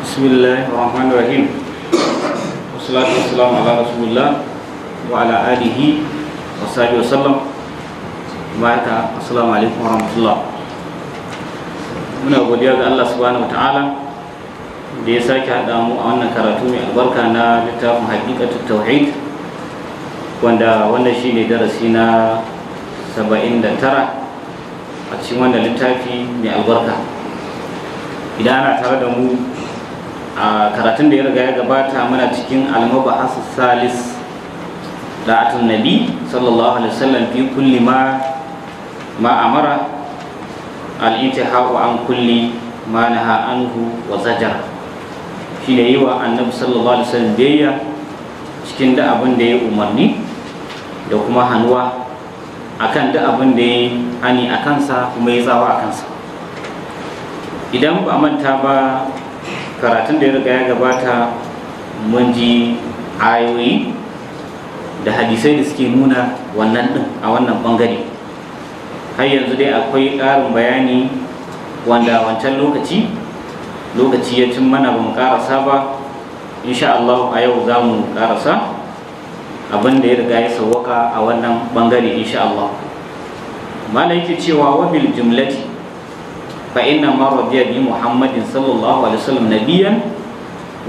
Bismillahir Rahmanir Rahim. Wassalatu wassalamu ala Rasulillah wa ala alihi wa sahbihi wa sallam. Baraka, assalamu alaikum wa rahmatullah. Muna godiya ga Allah subhanahu wa ta'ala da ya sake haɗa mu a wannan karatu mai albarka na littafin Haqiqatut Tauhid, wanda wannan shine darasi na 79 a cikin wannan littafi mai albarka. Idan ana tare da mu a karatun da ya riga ya gabata, muna cikin al-mabahas salis da'atun nabi sallallahu alaihi wasallam fi kulli ma amara al-intihau an kulli ma naha anhu wa zajara. Shine yi wa annabi sallallahu alaihi wasallam biyayya cikin da abin da ya umarni da kuma hannuwa akan da abin da ya hani a kansa kuma ya tsawa a kansa. Idan ba manta ba, karatun da ya riga ya gabata mun ji ayoyi da hadisai da suke nuna wannan din a wannan bangare. Har yanzu dai akwai ƙarin bayani wanda wancan lokaci ya cin mana ba mu ƙarasa ba. Insha Allah a yau za mu ƙarasa abin da ya riga ya sawwaka a wannan bangare insha Allah. Malam yake cewa wa bil jumlati fa inna ma radiya bi Muhammadin sallallahu alaihi wasallam nabiyyan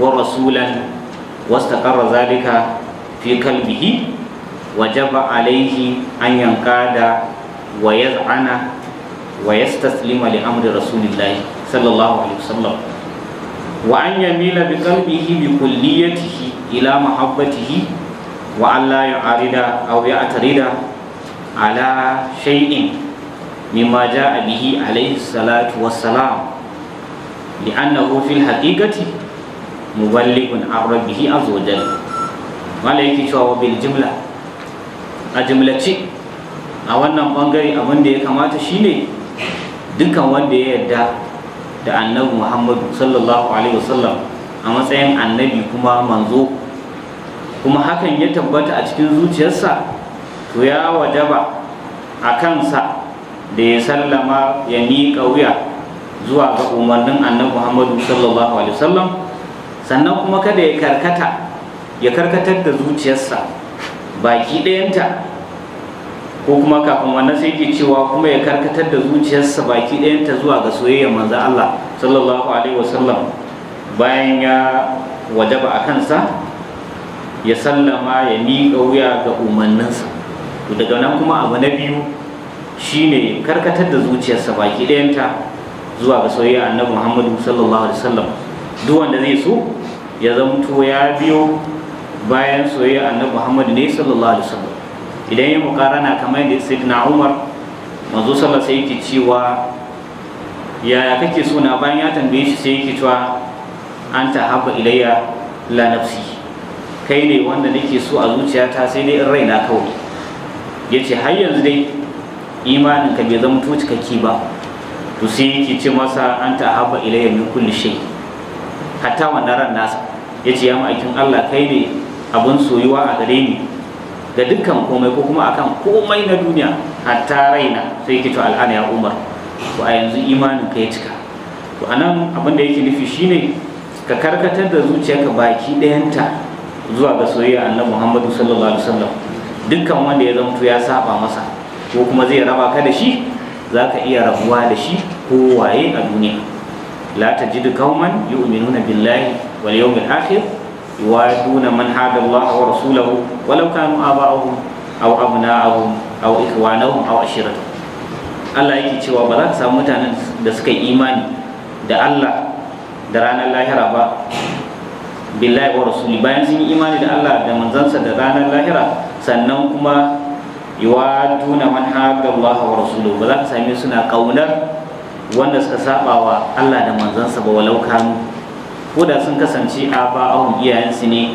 wa rasulan wastaqarra zalika fi qalbihi wajaba alaihi an yanqada wa yaz'ana wa yastaslima li amri rasulillahi sallallahu alaihi wasallam wa an yamila bi qalbihi bi kulliyatihi ila mahabbatihi wa an la yu'arida aw ya'tarida ala shay'in mimma ja'a bihi alayhi salatu wassalam li'annahu fil haqiqati muballighun an rabbih azza wa jalla. Mala yake cewa bil jumla, a jumlace a wannan bangare abin da ya kamata shine dukkan wanda ya yarda da annabi Muhammadu sallallahu alaihi wasallam a matsayin annabi kuma manzo, kuma hakan ya tabbata a cikin zuciyarsa, to ya wajaba a kansa da ya sallama ya miƙa wuya zuwa ga umarnin annabi Muhammadu sallallahu alaihi wasallam. Sannan kuma kada ya karkata ya karkatar da zuciyarsa baki ɗayanta, ko kuma kafin wannan sai yake cewa kuma ya karkatar da zuciyarsa baki ɗayanta zuwa ga soyayyar manzon Allah sallallahu alaihi wasallam. Bayan ya wajaba a kansa ya sallama ya miƙa wuya ga umarninsa. To daga nan kuma abu na biyu shine karkatar da zuciyarsa baki ɗayanta zuwa ga soyayyar annabi Muhammadu sallallahu alaihi wasallam. Duk wanda zai so ya zamto ya biyo bayan soyayyar annabi Muhammadu ne sallallahu alaihi wasallam. Idan ya mukarana kamar yadda Sayyidina Umar manzo sallallahu alaihi yake cewa yaya kake so na, bayan ya tambaye shi sai yake cewa anta habba ilayya la nafsi, kai ne wanda nake so a zuciyata sai dai in raina kawai. Yace har yanzu dai imanin ka bai zama to cikakke ba. To sai yake ce masa anta habba ilayya min kulli shay, hatta wannan ran nasa. Yace ya ma'aikin Allah, kai ne abun soyuwa a gare ni ga dukkan komai ko kuma akan komai na duniya hatta raina. Sai yake to al'ana ya Umar, to a yanzu imanin ka ya cika. To anan abin da yake nufi shine ka karkatar da zuciyarka baki ɗayanta zuwa ga soyayya annabi Muhammadu sallallahu alaihi wasallam. Dukkan wanda ya zamto ya saba masa ko kuma zai raba ka da shi, zaka iya rabuwa da shi ko waye a duniya. La tajidu qauman yu'minuna billahi wal yawmil akhir yuwaduna man hada Allah wa rasulahu walau kanu aba'ahum aw abna'ahum aw ikhwanahum aw ashiratahum. Allah yake cewa ba za ka samu mutanen da suka yi imani da Allah da ranar lahira ba, billahi wa rasuli, bayan sun yi imani da Allah da manzansa da ranar lahira, sannan kuma yuwaduna man hada Allah wa rasulahu, ba za ka same suna kaunar wanda suka saba wa Allah da manzansa ba, walau kanu, ko da sun kasance aba'ahum iyayensu ne,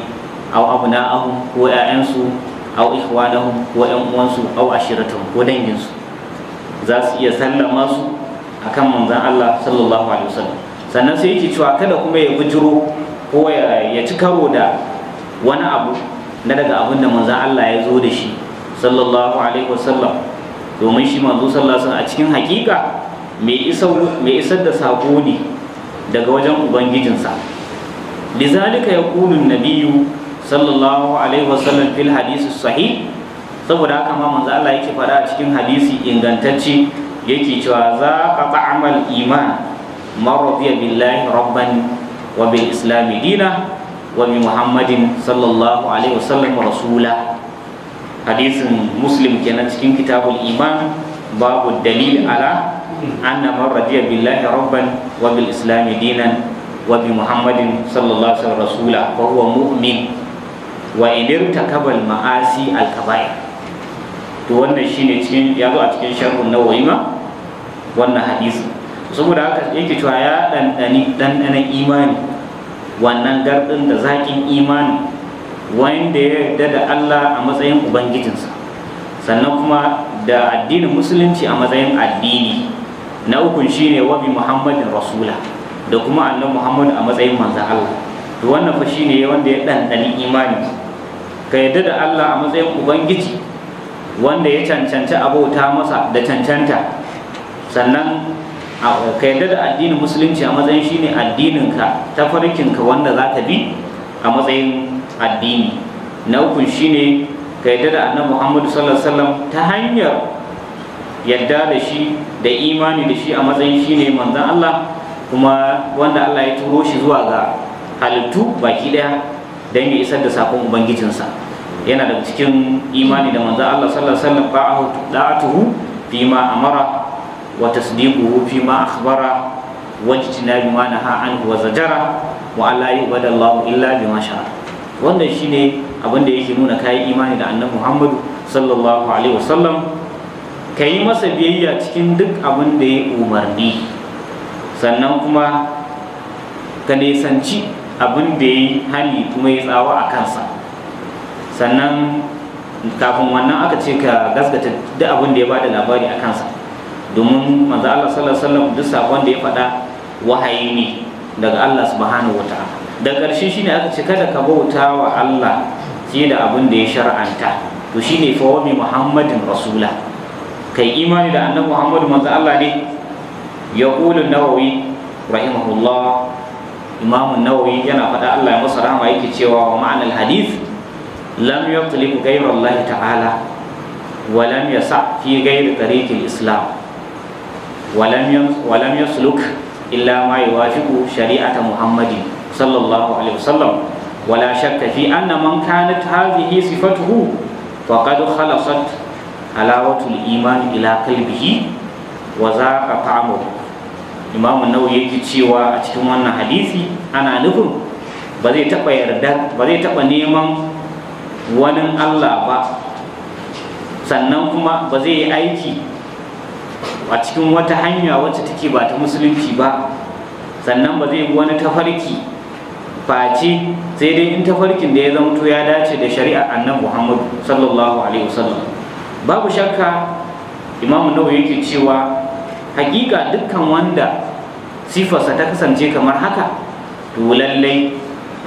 aw abna'ahum ko ƴaƴansu, aw ikhwanahum ko ƴan uwansu, aw ashiratahum ko danginsu, za su iya sallama su akan manzon Allah sallallahu alaihi wasallam. Sannan sai yake cewa kada kuma ya bujiro ko ya ci karo da wani abu na daga abin da manzon Allah ya zo da shi sallallahu alaihi wasallam, domin shi manzo sallallahu alaihi wasallam a cikin hakika mai isar da sako ne daga wajen ubangijinsa. Lizalika yaqulu an-nabiyyu sallallahu alaihi wasallam fil hadisi sahih, saboda haka ma manzo Allah yake faɗa a cikin hadisi ingantacce yake cewa za ka ta'amal iman man radiya billahi rabban wa bil islami dina wa bi muhammadin sallallahu alaihi wasallam rasula. Hadisin Muslim kenan cikin kitabul iman, babu dalil ala anna man radiya billahi rabban wa bil islami dinan wa bi muhammadin sallallahu alaihi wasallam rasula fa huwa mu'min wa in irtakaba al ma'asi al kaba'ir. To wannan shine cikin ya zo a cikin sharhun Nawawi ma wannan hadisi. Saboda haka yake cewa ya dandani dandanan imani, wannan gardin da zakin imani, wanda ya yarda da Allah a matsayin ubangijinsa, sannan kuma da addinin musulunci a matsayin addini. Na ukun shine wa bi muhammadin rasula, da kuma annabi Muhammad a matsayin manzon Allah. To wannan fa shine wanda ya dandani imani. Ka yarda da Allah a matsayin ubangiji wanda ya cancanci abota masa da cancanta, sannan ka yarda da addinin musulunci a matsayin shine addininka, tafarkinka wanda za ka bi a matsayin addini. Na ukun shine ka yarda da annabi Muhammad sallallahu alaihi wasallam ta hanyar yarda da shi da imani da shi a matsayin shine manzon Allah, kuma wanda Allah ya turo shi zuwa ga halittu baki daya don ya isar da sakon ubangijinsa. Yana daga cikin imani da manzon Allah sallallahu alaihi wasallam da'atuhu fima amara wa tasdiquhu fima akhbara wa ijtinabu ma naha anhu wa zajara wa alla yu'badu Allah illa bima sha'a. Wannan shine abin da yake nuna kai imani da annabi Muhammad sallallahu alaihi wasallam, kai masa biyayya cikin duk abin da ya umarni, sannan kuma ka nisanci abin da ya hani kuma ya tsawa a kansa. Sannan kafin wannan aka ce ka gaskata duk abin da ya bada labari a kansa, domin manzo Allah sallallahu alaihi wasallam duk sakon da ya faɗa wahayi ne daga Allah subhanahu wataala. Da ƙarshe shine aka ce kada ka bauta wa Allah sai da abin da ya shar'anta. To shine fa wa bi Muhammadin rasula, kai imani da annabi Muhammad manzo Allah ne. Yaqulu an-Nawawi rahimahullah, Imam an-Nawawi yana faɗa Allah ya masa rahama yake cewa wa ma'anal hadith lam yatlib ghayra Allah ta'ala wa lam yasa fi ghayri tariq al-islam wa lam yasluk illa ma yuwafiqu shari'ata Muhammadin sallallahu alaihi wasallam. Wala shakka fi anna man kanat hadhihi sifatuhu faqad khalasat halawatul iman ila qalbihi wa zaqa ta'amuhu. Imam an-Nawawi yake cewa a cikin wannan hadisi ana nufin ba zai taba yarda, ba zai taba neman wani Allah ba, sannan kuma ba zai yi aiki a cikin wata hanya wacce take ba ta musulunci ba, sannan ba zai bi wani tafarki face sai dai in tafarkin da ya zamto ya dace da shari'ar annabi Muhammad sallallahu alaihi wasallam. Babu shakka Imam Nawawi yake cewa hakika dukkan wanda sifarsa ta kasance kamar haka, to lallai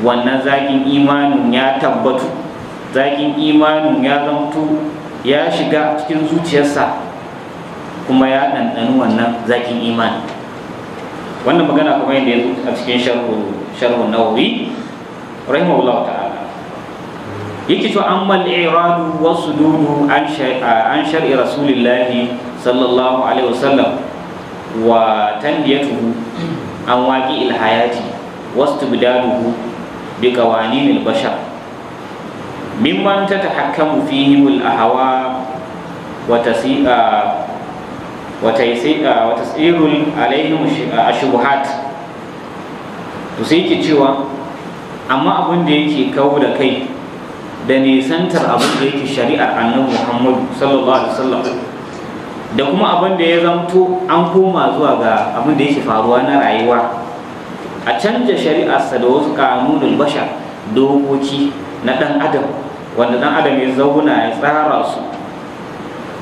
wannan zakin imanin ya tabbatu, zakin imanin ya zamto ya shiga cikin zuciyarsa kuma ya ɗanɗani wannan zakin imani. Wannan magana kuma yadda ya zo a cikin sharhu Nawawi rahimahullahu ta'ala yake cewa amma al-i'radu was-sududu an shar'i rasulillahi sallallahu alaihi wasallam wa tanbiyatuhu an waqi'il hayati wastibdaluhu bi qawaninil bashar mimman tatahakkamu fihim al-ahwa wa tasirul alaihim ashubuhat. To sai yake cewa amma abin da yake kawo da kai da nisantar abin da yake shari'ar annabi Muhammad sallallahu alaihi wasallam da kuma abin da ya zamto an koma zuwa ga abin da yake faruwa na rayuwa, a canja shari'arsa da wasu kanunul bashar, dokoki na dan adam wanda dan adam ya zauna ya tsara su.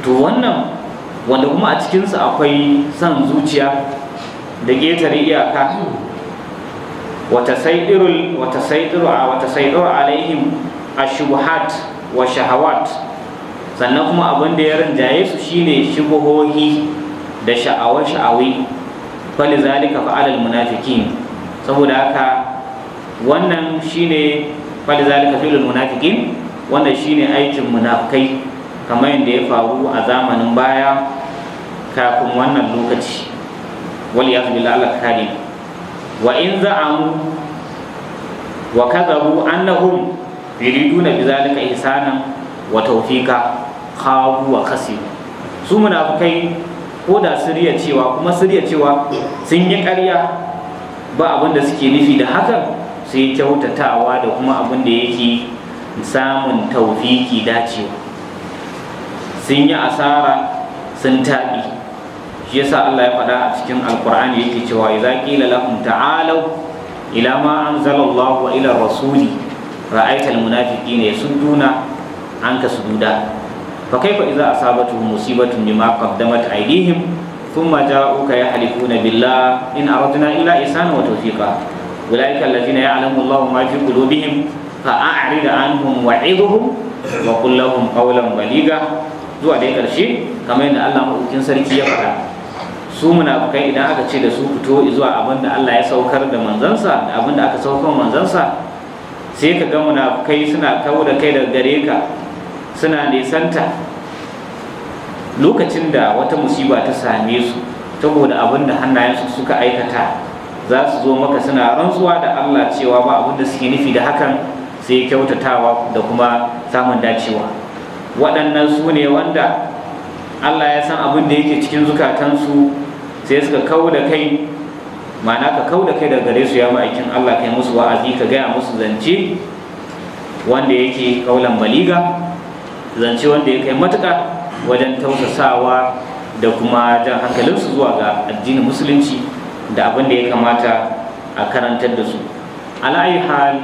To wannan wanda kuma a cikinsa akwai son zuciya da ƙetare iyaka, wata saidiru alaihim ashubuhat wa shahawat, sannan kuma abin da ya rinjaye su shine shubuhohi da sha'awa-sha'awi. Fali zalika fa'alal munafikin, saboda haka Wannan shine falizalika fi'lul munafiqin, wannan shine aikin munafikai kamar yadda ya faru a zamanin baya kafin wannan lokaci. Wal iyaz billahi Allah kare. Wa in za'amu wa kadhabu annahum yuriduna bizalika ihsanan wa tawfiqa khabu wa khasiru. Su munafikai ko da siriya cewa kuma siriya cewa sun yi ƙarya, ba abin da suke nufi da hakan sai kyautatawa da kuma abin da yake samun tawfiki dacewa. Sun yi asara, sun taɓi. Shi yasa Allah ya faɗa a cikin Alƙur'ani yake cewa idza qila lahum ta'alu ila ma anzalallahu wa ila rasuli ra'aital munafiqina yasudduna anka sududa fa kaifa idza asabatuhum musibatun bima qaddamat aydihim thumma ja'uka yahlifuna billah in aradna illa ihsana wa tawfiqa ulaika allazina ya'lamu Allahu ma fi qulubihim fa'arid anhum wa'idhum wa qul lahum qawlan baliga. Zuwa dai karshe kamar yadda Allah madaukakin sarki ya faɗa, su munafukai idan aka ce da su fito zuwa abin da Allah ya saukar da manzansa da abin da aka saukar manzansa, sai ka ga munafukai suna kawo da kai daga gare ka, suna nisanta. Lokacin da wata musiba ta same su saboda abin da hannayensu suka aikata, za su zo maka suna rantsuwa da Allah cewa ba abin da suke nufi da hakan sai kyautatawa da kuma samun dacewa. Waɗannan su ne wanda Allah ya san abin da yake cikin zukatansu, sai suka kau da kai. Ma'ana ka kau da kai daga gare su ya ma'aikin Allah, kai musu wa'azi, ka gaya musu zance wanda yake kaulan baliga, zance wanda ya kai matuƙa wajen tausasawa da kuma jan hankalinsu zuwa ga addinin musulunci da abin da ya kamata a karantar da su. Ala ayi hal,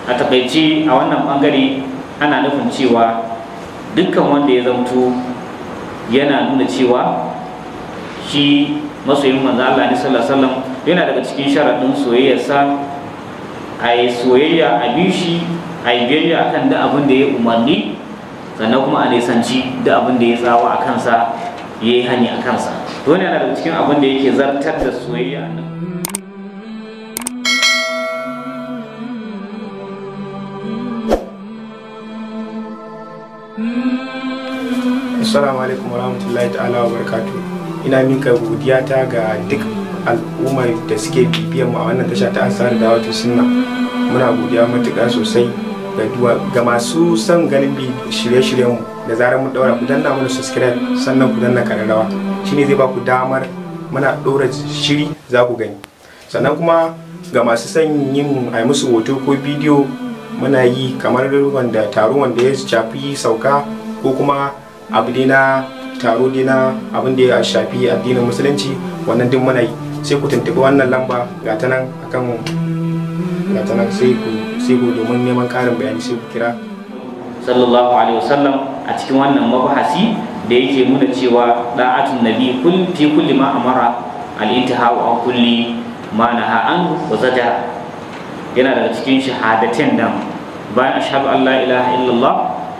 a takaice a wannan bangare ana nufin cewa dukkan wanda ya zamto yana nuna cewa shi masoyin manzo Allah ne sallallahu alaihi wasallam, yana daga cikin sharadin soyayyarsa a yi soyayya a bi shi, a yi biyayya akan da abin da ya umarni, sannan kuma a nisanci da abin da ya tsawa a kansa, ya yi hani a kansa. To wannan yana daga cikin abin da yake zartar da soyayya. Assalamu alaikum warahmatullahi ta'ala wa barakatuh. Ina mika godiyata ga duk al'ummar da suke bibiyan mu a wannan tasha ta Ansar Da'awatu Sunna. Muna godiya matuƙa sosai ga masu son ganin shirye-shiryen mu. Da zarar mun daura, ku danna mana subscribe sannan ku danna kararrawa. Shine zai ba ku damar muna ɗora shiri za ku gani. Sannan kuma ga masu son yin ai musu hoto ko bidiyo, muna yi kamar wanda taro wanda ya shafi sauka ko kuma abu dai na taro dai na abin da ya shafi addinin musulunci, wannan duk muna yi. Sai ku tuntuɓi wannan lamba ga ta nan akan ga ta nan, sai ku domin neman ƙarin bayani sai ku kira. Sallallahu alaihi wasallam a cikin wannan mabahasi da yake nuna cewa da'atun nabi fi kulli ma amara al-intihau an kulli ma naha anhu wa zajar, yana daga cikin shahadatain dan bayan ashhadu an la ilaha illallah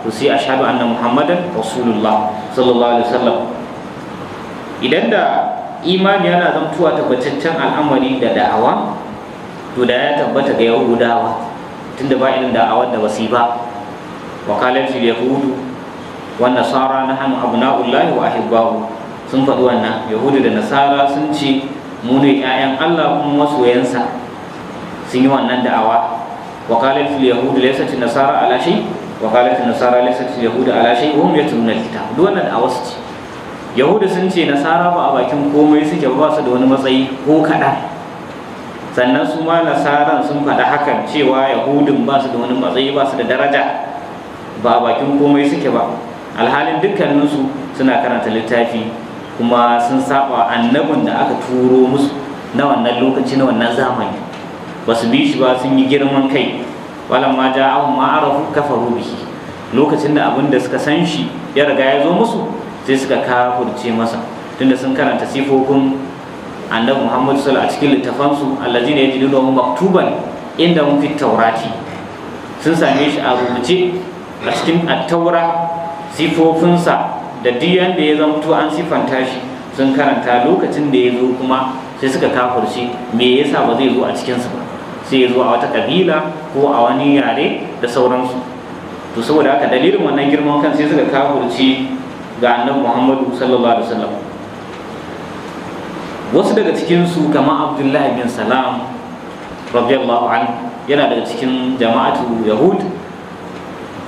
to sai ashhadu anna muhammadan rasulullah sallallahu alaihi wasallam. Idan da imani yana zamtuwa tabbataccen al'amari da da'awa, to da ya tabbata ga yahudawa, tunda ba irin da'awar da basu yi ba. Wa qalat al yahudu wan nasara nahnu abna'ullahi wa ahibbahu, sun faɗi wannan. Yahudu da nasara sun ce mu ne 'ya'yan Allah kuma masoyansa, sun yi wannan da'awa. Wa qalat al yahudu laysat an nasara ala shay wa qalat an nasara laysat al yahudu ala shay wa hum yatluna al kitab. Duk wannan da'awa su ce. Yahudu sun ce nasara ba a bakin komai suke ba, su da wani matsayi ko kaɗan. Sannan su ma nasaran sun faɗa hakan cewa yahudun ba su da wani matsayi, ba su da daraja, ba a bakin komai suke ba. Alhalin dukkaninsu suna karanta littafi kuma sun saba annabin da aka turo musu na wannan lokaci, na wannan zamani, ba su bi shi ba, sun yi girman kai. Walamma ja'ahum ma arafu kafaru bihi, lokacin da abin da suka san shi ya riga ya zo musu sai suka kafurce masa, tunda sun karanta sifofin annabi Muhammad sallallahu alaihi wasallam a cikin littafansu, allazina yajidunahu maktuban inda hum fit tawrati, sun same shi a rubuce a cikin at-taura, sifofinsa da duk yanda ya zamto an sifanta shi sun karanta. Lokacin da ya zo kuma sai suka kafurce, me yasa ba zai zo a cikin su ba? Sai ya zo a wata kabila ko a wani yare da sauransu. To saboda haka dalilin wannan girman kan sai suka kafurci ga annabi Muhammadu sallallahu alaihi wasallam. Wasu daga cikin su kamar Abdullahi bin Salam radiyallahu anhu, yana daga cikin jama'atu Yahud,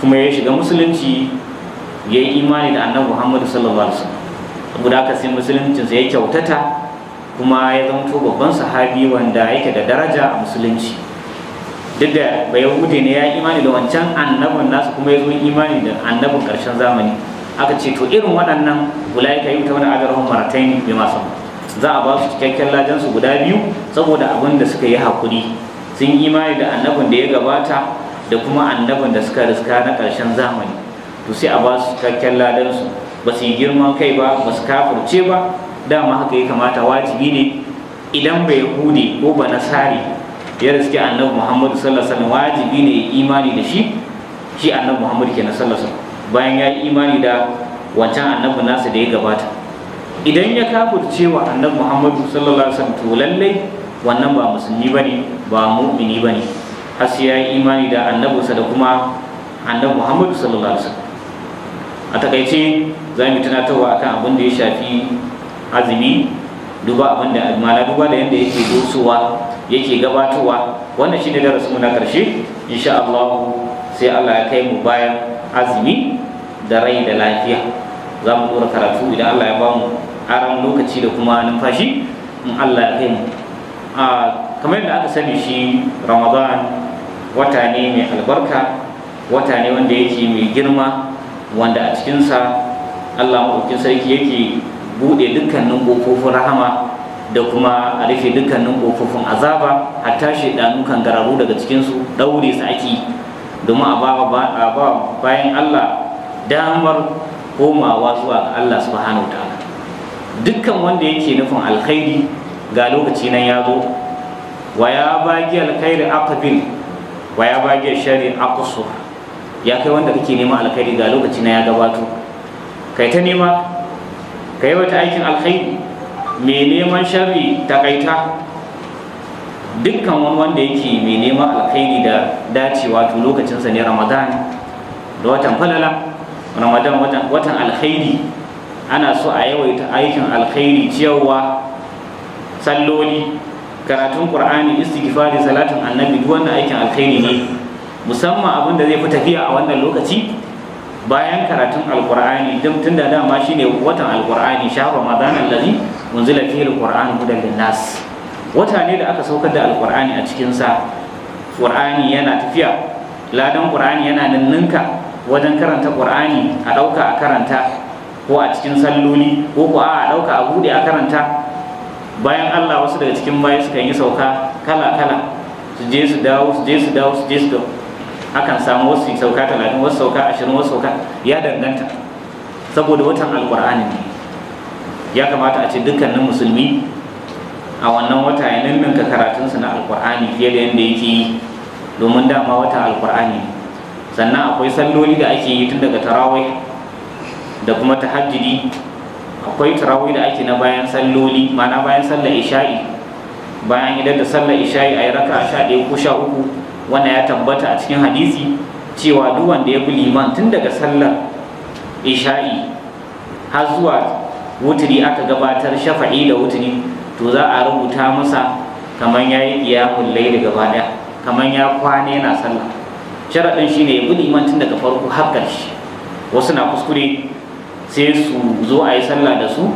kuma ya shiga musulunci, ya yi imani da annabi Muhammadu sallallahu alaihi wasallam. Saboda haka sai musuluncinsa ya kyautata, kuma ya zamto babban sahabi wanda yake da daraja a musulunci. Duk da ba Yahudi ne, ya yi imani da wancan annabin nasu, kuma ya zo imani da annabin ƙarshen zamani. Aka ce to irin waɗannan ulaika yutawna ajrahum marratayn bima sabaru, za a ba su cikakken ladan su guda biyu saboda abin da suka yi hakuri, sun yi imani da annabin da ya gabata da kuma annabin da suka riska na ƙarshen zamani. To sai a ba su cikakken ladan su, ba su yi girman kai ba, ba su kafirce ba. Dama haka ya kamata, wajibi ne idan bai Yahudi ko ba Nasari ya riske annabi Muhammadu sallallahu alaihi wasallam, wajibi ne imani da shi, shi annabi Muhammadu kenan sallallahu alaihi wasallam, bayan ya yi imani da wancan annabi nasa da ya gabata. Idan ya kafirce wa annabi Muhammadu sallallahu alaihi wasallam, to lallai wannan ba musulmi bane, ba mu'mini bane, har sai ya yi imani da annabinsa da kuma annabi Muhammadu sallallahu alaihi wasallam. A takaice za mu tunatarwa akan abin da ya shafi azumi, duba abin da ma'ana duba da yadda yake dosowa, yake gabatowa. Wannan shine darasin mu na karshe insha Allah. Sai Allah ya kai mu bayan azumi da rai da lafiya, za mu dora karatu idan Allah ya ba mu aran lokaci da kuma numfashi in Allah ya kai mu. Kamar yadda aka sani, shi Ramadan wata ne mai albarka, wata ne wanda yake mai girma, wanda a cikinsa Allah maɗaukin sarki yake buɗe dukkanin ƙofofin rahama da kuma a rufe dukkanin ƙofofin azaba, hatta shaidanu kan gararu daga cikinsu ɗaure su ake, domin a ba bayan Allah damar komawa zuwa ga Allah subhanahu wa ta'ala. Dukkan wanda yake nufin alkhairi ga lokaci nan ya zo, wa ya bagi alkhairi aqbil, wa ya bagi sharri aqsur. Ya kai wanda kake nema alkhairi, ga lokaci nan ya gabato, kai ta nema, kai wata aikin alkhairi. Mai neman sharri takaita. Dukkan wani wanda yake mai neman alkhairi da dacewa, to lokacinsa ne Ramadan, da watan falala Ramadan, watan alkhairi. Ana so a yawaita aikin alkhairi, ciyarwa, salloli, karatun Qur'ani, istighfari, salatin annabi, duk wannan aikin alkhairi ne. Musamman abin da zai fi tafiya a wannan lokaci bayan karatun alqur'ani, tun da dama shine watan alqur'ani, shahr ramadan allazi unzila fihi alqur'an hudan linnas, wata ne da aka saukar da alqur'ani a cikin sa. Qur'ani yana tafiya, ladan Qur'ani yana ninninka wajen karanta Qur'ani, a dauka a karanta ko a cikin salloli, ko ko a dauka a bude a karanta. Bayan Allah wasu daga cikin bayi suka yi sauka kala kala, su je su dawo, su je su dawo, su je su dawo. Akan samu wasu sauka 30, wasu sauka 20, wasu sauka, ya danganta, saboda watan alqur'ani ne. Ya kamata a ce dukkanin musulmi a wannan wata ya ninninka karatunsa na alqur'ani fiye da yadda yake yi, domin dama watan alqur'ani ne. Sannan akwai salloli da ake yi tun daga tarawih da kuma tahajjudi. Akwai tarawih da ake na bayan salloli, ma'ana bayan sallar isha'i, bayan idan da sallar isha'i ayi raka'a 11 ko 13. Wannan ya tabbata a cikin hadisi cewa duk wanda ya bi liman tun daga sallar isha'i har zuwa wuturi, aka gabatar shafa'i da wuturi, to za a rubuta masa kamar ya yi qiyamul layl gaba daya, kamar ya kwana yana sallah. Sharaɗin shine ya bi liman tun daga farko har ƙarshe. Wasu na kuskure, sai su zo a yi sallah da su,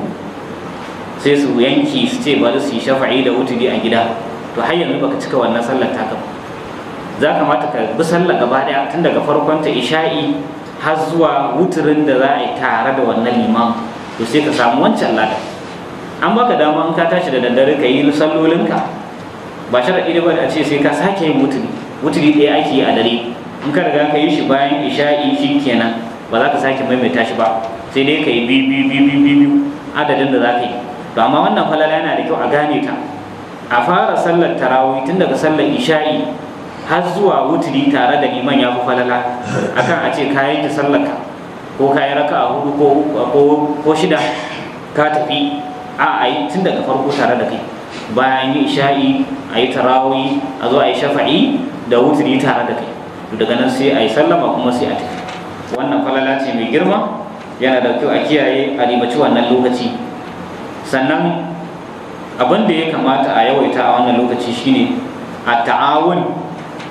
sai su yanki su ce bari su yi shafa'i da wuturi a gida. To har yanzu baka cika wannan sallar taka ba. Za kamata ka bi sallah gaba daya tun daga farkon ta isha'i har zuwa wuturin da za a yi tare da wannan limam, to sai ka samu wancan ladan. An baka dama in ka tashi da daddare ka yi sallolinka, ba sharaɗi da ba a ce sai ka sake yin wuturi. Wuturi ɗaya ake yi a dare, in ka riga ka yi shi bayan isha'i shi kenan, ba za ka sake maimaita shi ba, sai dai ka yi biyu biyu biyu biyu biyu adadin da za ka yi. To amma wannan falala yana da kyau a gane ta, a fara sallar tarawih tun daga sallar isha'i har zuwa wuturi tare da liman ya fi falala akan a ce ka yanke sallarka ko ka yi raka'a 4 ko 6 ka tafi. A yi tun daga farko tare da kai. Bayan yi isha'i a yi tarawih, a zo a yi shafa'i da wuturi tare da kai. To daga nan sai a yi sallama kuma sai a tafi. Wannan falala ce mai girma, yana da kyau a kiyaye a ribaci wannan lokaci. Sannan abin da ya kamata a yawaita a wannan lokaci shine a ta'awun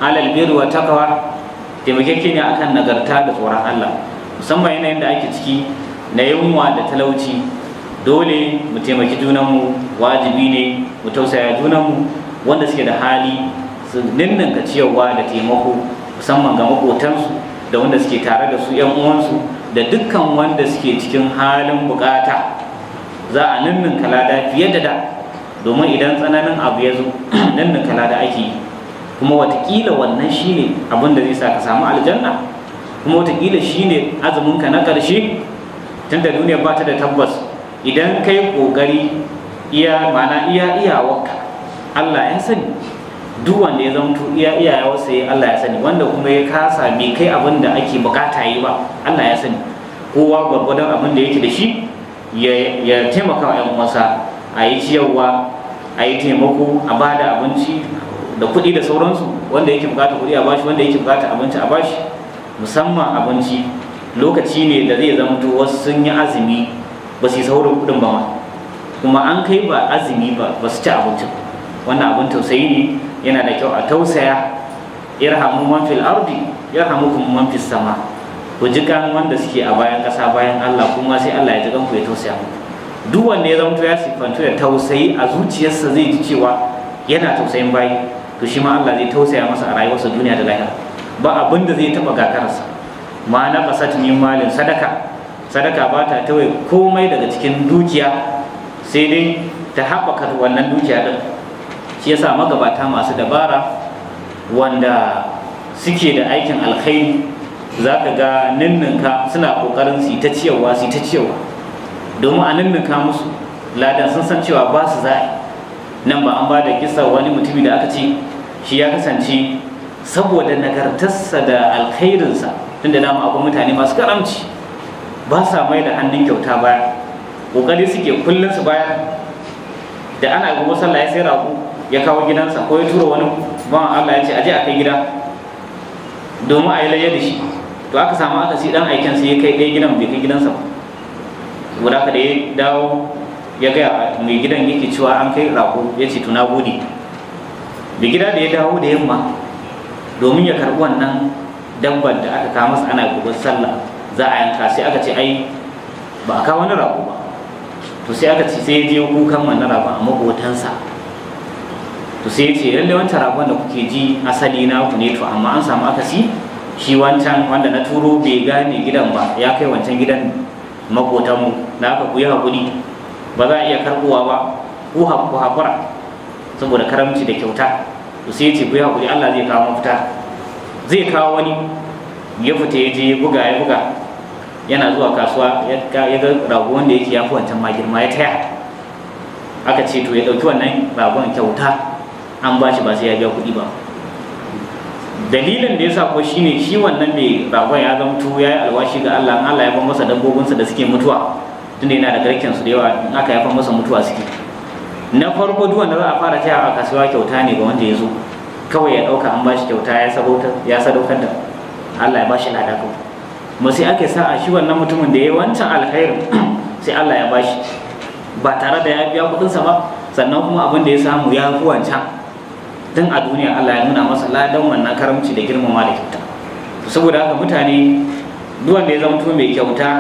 alal birri wa taqwa, taimakekeniya akan nagarta da tsoron Allah. Musamman yanayin da ake ciki na yunwa da talauci, dole mu taimaki junanmu, wajibi ne mu tausaya junanmu. Wanda suke da hali su ninninka ciyarwa da taimako, musamman ga maƙotansu da wanda suke tare da su, 'yan uwansu da dukkan wanda suke cikin halin bukata. Za a ninninka lada fiye da da, domin idan tsananin abu ya zo ninninka lada ake yi. Kuma watakila wannan shine abin da zai sa ka samu aljanna, kuma watakila shine azuminka na ƙarshe, tunda duniya ba ta da tabbas. Idan kai ƙoƙari iya ma'ana iya iyawarka, Allah ya sani. Duk wanda ya zamto iya iyawarsa ya Allah ya sani, wanda kuma ya kasa bai kai abin da ake bukata yi ba, Allah ya sani. Kowa gwargwadon abin da yake da shi ya taimaka wa 'yan uwansa, a yi ciyarwa, a yi taimako, a ba da abinci da kuɗi da sauransu. Wanda yake bukata kuɗi a bashi, wanda yake bukata abinci a bashi. Musamman abinci, lokaci ne da zai zamto wasu sun yi azumi ba su yi saurin kuɗin ba ma, kuma an kai ba azumi ba ba su ci abincin. Wannan abin tausayi ne, yana da kyau a tausaya. Irhamu man fil ardi yarhamukum man fis sama. Ku ji kan wanda suke a bayan ƙasa, bayan Allah, kuma sai Allah ya ji kanku ya tausaya muku. Duk wanda ya zamto ya sifantu da tausayi a zuciyarsa, zai ji cewa yana tausayin bayi, to shi ma Allah zai tausaya masa a rayuwarsa duniya da lahira. Ba abin da zai taɓa gagararsa. Ma na qasat min malin sadaka, sadaka ba ta tawaye komai daga cikin dukiya, sai dai ta haɓaka wannan dukiya din. Shi yasa magabata masu dabara wanda suke da aikin alkhairi, za ka ga ninninka suna ƙoƙarin su ta ciyarwa, su ta ciyarwa, domin a ninninka musu ladan. Sun san cewa ba su za'a nan ba. An ba da kisa wani mutumi da aka ce shi ya kasance saboda nagartarsa da alkhairinsa, tunda dama akwai mutane masu karamci ba sa mai da hannun kyauta baya, ƙoƙari suke kullum su bayar. Da ana gobe sallah ya sai rago ya kawo gidansa, ko ya tura wani bawan Allah ya ce aje a kai gida domin a yi layya da shi. To aka samu aka si dan aiken sai ya kai ɗaya gidan, bai kai gidansa ba. Saboda haka da ya dawo ya gaya mai gidan, yake cewa an kai rago, ya ce to na gode. Mai gida da ya dawo da yamma domin ya karɓi wannan dabbar da aka kawo masa ana gobe sallah za a yanka, sai aka ce ai ba a kawo wani rago ba. To sai aka ce sai ya je kukan wannan ragon a maƙotansa. To sai ya ce lallai wancan ragon da kuke ji asali na ku ne, to amma an samu akasi, shi wancan wanda na turo bai gane gidan ba, ya kai wancan gidan maƙotanmu, da haka ku yi haƙuri, ba za a iya karɓowa ba, ku haƙura. Saboda karamci da kyauta. To sai ya ce ku yi haƙuri, Allah zai kawo mafita, zai kawo wani. Ya fita ya je ya buga ya buga, yana zuwa kasuwa ya ga rago wanda yake ya fi wancan ma girma, ya taya. Aka ce to ya ɗauki wannan ragon kyauta, an ba shi ba sai ya biya kuɗi ba. Dalilin da ya sa ko shine shi wannan mai ragon ya zamto ya yi alwashi ga Allah, in Allah ya ban masa dabbobinsa da suke mutuwa, tunda yana da garken su da yawa, in aka yafa masa mutuwa suke. Na farko duk wanda za a fara taya a kasuwa kyauta ne ga wanda ya zo, kawai ya ɗauka an ba shi kyauta, ya sadaukar da Allah ya ba shi lada kawai. Kuma sai aka sa a shi wannan mutumin da ya yi wancan alkhairin, sai Allah ya ba shi ba tare da ya biya kuɗinsa ba, sannan kuma abin da ya samu ya fi wancan. Tun a duniya Allah ya nuna masa ladan wannan karamci da girmama da kyauta. Saboda haka mutane, duk wanda ya zamto mai kyauta,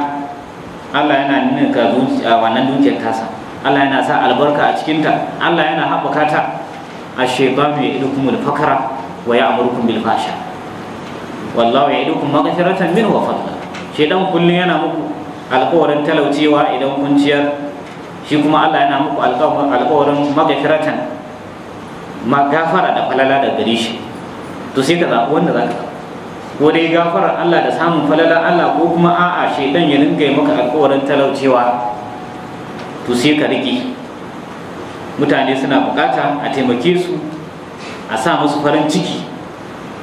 Allah yana ninka wannan dukiyar tasa, Allah yana sa albarka a cikinta, Allah yana haɓaka ta. Ash-shaytanu ya'idukumul fakra wa ya'murukum bil fahsha wallahu ya'idukum maghfiratan minhu wa fadla. Shaytan kullun yana muku alƙawarin talaucewa idan kun ciyar, shi kuma Allah yana muku alƙawarin maghfiratan, ma gafara da falala da gare shi. To sai ka zaɓi wanda za ka zaɓa, ko dai gafarar Allah da samun falala Allah, ko kuma a'a shaidan ya ringa yi maka alƙawarin talaucewa. To sai ka riƙe. Mutane suna buƙata a taimake su, a sa musu farin ciki.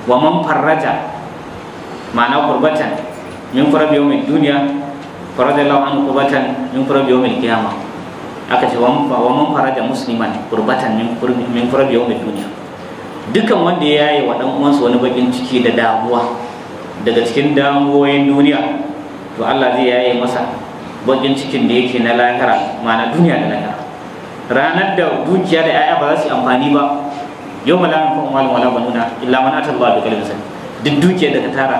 Wa man farraja ma'ana kurbatan min kurabi yawmin duniya, farraja Allahu an kurbatan min kurabi yawmin qiyamah. Aka ce wa man faraja musliman qurbatan min kurbi yawmid dunya, dukan wanda ya yaye wa dan uwansa wani bakin ciki da damuwa daga cikin damuwoyin duniya, to Allah zai yaye masa bakin cikin da yake na lahira, ma'ana duniya da lahira. Ranar da dukiya da 'ya'ya ba za su yi amfani ba, yau la yanfa'u malun wala banuna illa man ata Allah bi qalbin salim. Duk dukiyar da ka tara,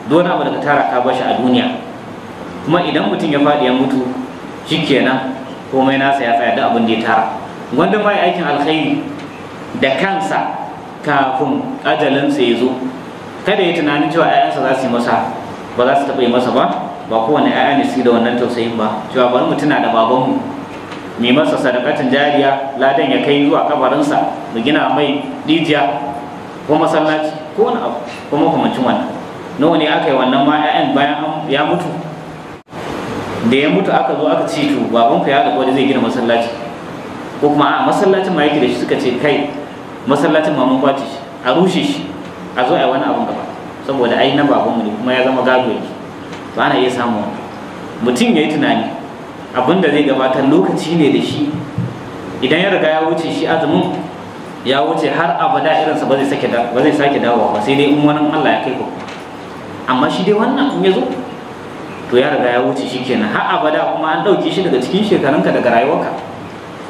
duk wani abu da ka tara ka bashi a duniya, kuma idan mutum ya faɗi ya mutu shikenan komai nasa ya tsaya, duk abin da ya tara. Wanda ma ya aikin alkhairi da kansa kafin ajalinsa ya zo, kada ya tunanin cewa 'ya'yansa za su yi masa, ba za su taɓa yi masa ba. Ba kowane 'ya'ya ne su da wannan tausayin ba, cewa bari mu tuna da babanmu, mai masa sadakatin jariya, ladan ya kai zuwa kabarinsa, mu gina mai rijiya ko masallaci ko wani abu ko makamancin wannan. Nawa ne aka yi wannan ma 'ya'yan bayan ya mutu? Da ya mutu aka zo aka ce to babanku ya alƙawari zai gina masallaci, ko kuma a masallacin ma yake da shi, suka ce kai masallacin ma mun kwace shi, a rushe shi, a zo a yi wani abun gaba, saboda ai na babanmu ne kuma ya zama gado yake. To ana iya samun wannan. Mutum ya yi tunani abin da zai gabatar lokaci ne da shi, idan ya riga ya wuce shi azumin ya wuce har abada irinsa ba zai sake dawowa ba, sai dai in wani Allah ya kai ku. Amma shi dai wannan in ya zo to ya riga ya wuce shi kenan har abada, kuma an ɗauke shi daga cikin shekarunka, daga rayuwarka.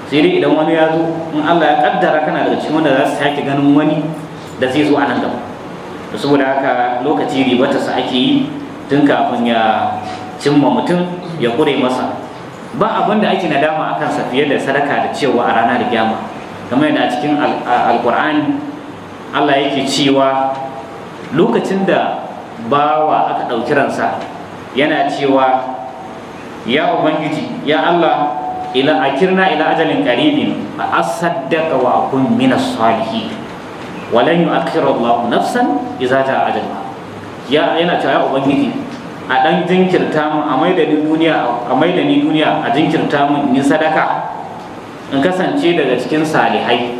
Sai dai idan wani ya zo, in Allah ya kaddara kana daga cikin wanda za su sake ganin wani da zai zo a nan gaba. To saboda haka lokaci ribatarsa ake yi tun kafin ya cimma mutum ya kure masa. Ba abin da ake nadama a kansa fiye da sadaka da cewa a ranar kiyama, kamar yadda a cikin alkur'ani Allah yake cewa lokacin da bawa aka ɗauki ransa yana cewa ya ubangiji, ya Allah, ila akirna ila ajalin qaribin fa asaddaqa wa akun minas salihin wa lan yu'akhkhira Allahu nafsan idza jaa ajaluha. Ya yana cewa ya ubangiji, a dan jinkirta mun, a maida ni duniya, a maida ni duniya, a jinkirta mun in yi sadaka, in kasance daga cikin salihai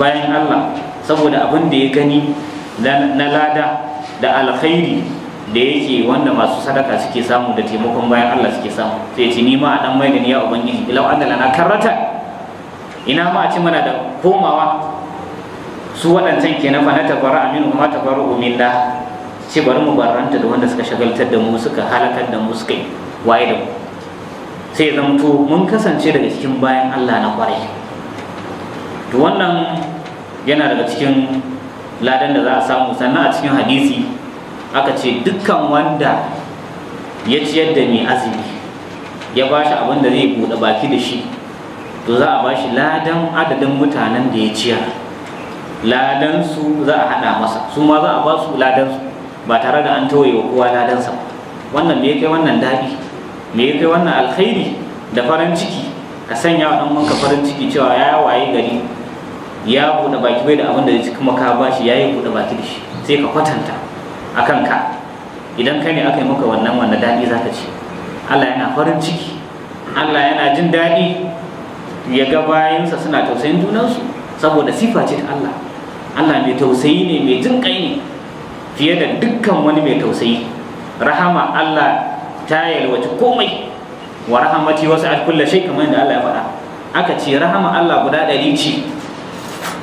bayan Allah, saboda abin da ya gani na lada da alkhairi da yake wanda masu sadaka suke samu da taimakon bayan Allah suke samu. Sai ce ni ma a dan maida ni ya ubangiji, ilau anna lana karrata, ina ma a ci mana da komawa su waɗancan kenan, fa na tabarra aminu kuma tabarru minna, ce bari mu barranta da wanda suka shagaltar da mu, suka halakar da mu, suka yi waye da mu, sai zamto mun kasance daga cikin bayan Allah na kwarai. To wannan yana daga cikin ladan da za a samu. Sannan a cikin hadisi aka ce dukkan wanda ya ciyar da mai azumi, ya ba shi abin da zai buɗe baki da shi, to za a ba shi ladan adadin mutanen da ya ciyar, ladan su za a haɗa masa, su ma za a ba su ladan su, ba tare da an tauye wa kowa ladansa ba. Wannan me ya kai wannan daɗi, me ya kai wannan alkhairi da farin ciki? Ka sanya wa ɗan uwanka farin ciki cewa ya waye gari ya buɗe baki bai da abin da zai ci, kuma ka bashi ya yi buɗe baki da shi. Sai ka kwatanta a kanka, idan kai ne aka yi maka wannan, wanda daɗi za ka ci? Allah yana farin ciki, Allah yana jin daɗi ya ga bayansa suna tausayin junansu, saboda sifa ce ta Allah. Allah mai tausayi ne, mai jin ƙai ne fiye da dukkan wani mai tausayi. Rahama Allah ta yalwaci komai, wa rahamati wasi'at kulli shay, kamar yadda Allah ya faɗa. Aka ce rahama Allah guda 100 ce,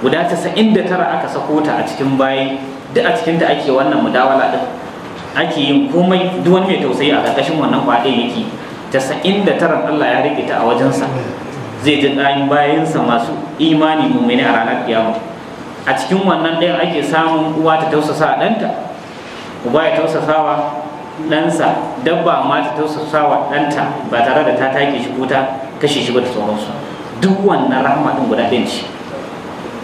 guda 99 aka sako ta a cikin bayi, duk a cikin ta ake wannan mudawala din, ake yin komai. Duk wani mai tausayi a ƙarƙashin wannan kwaɗin yake. 99 Allah ya rike ta a wajensa, zai ji ɗayin bayansa masu imani mummuni a ranar kiyama. A cikin wannan ɗayan ake samun uwa ta tausasa ɗanta, uba ya tausasawa ɗansa, dabba ma ta tausasawa ɗanta ba tare da ta take shi ko ta kashe shi ba da sauransu. Duk wannan rahama ɗin guda ɗin ce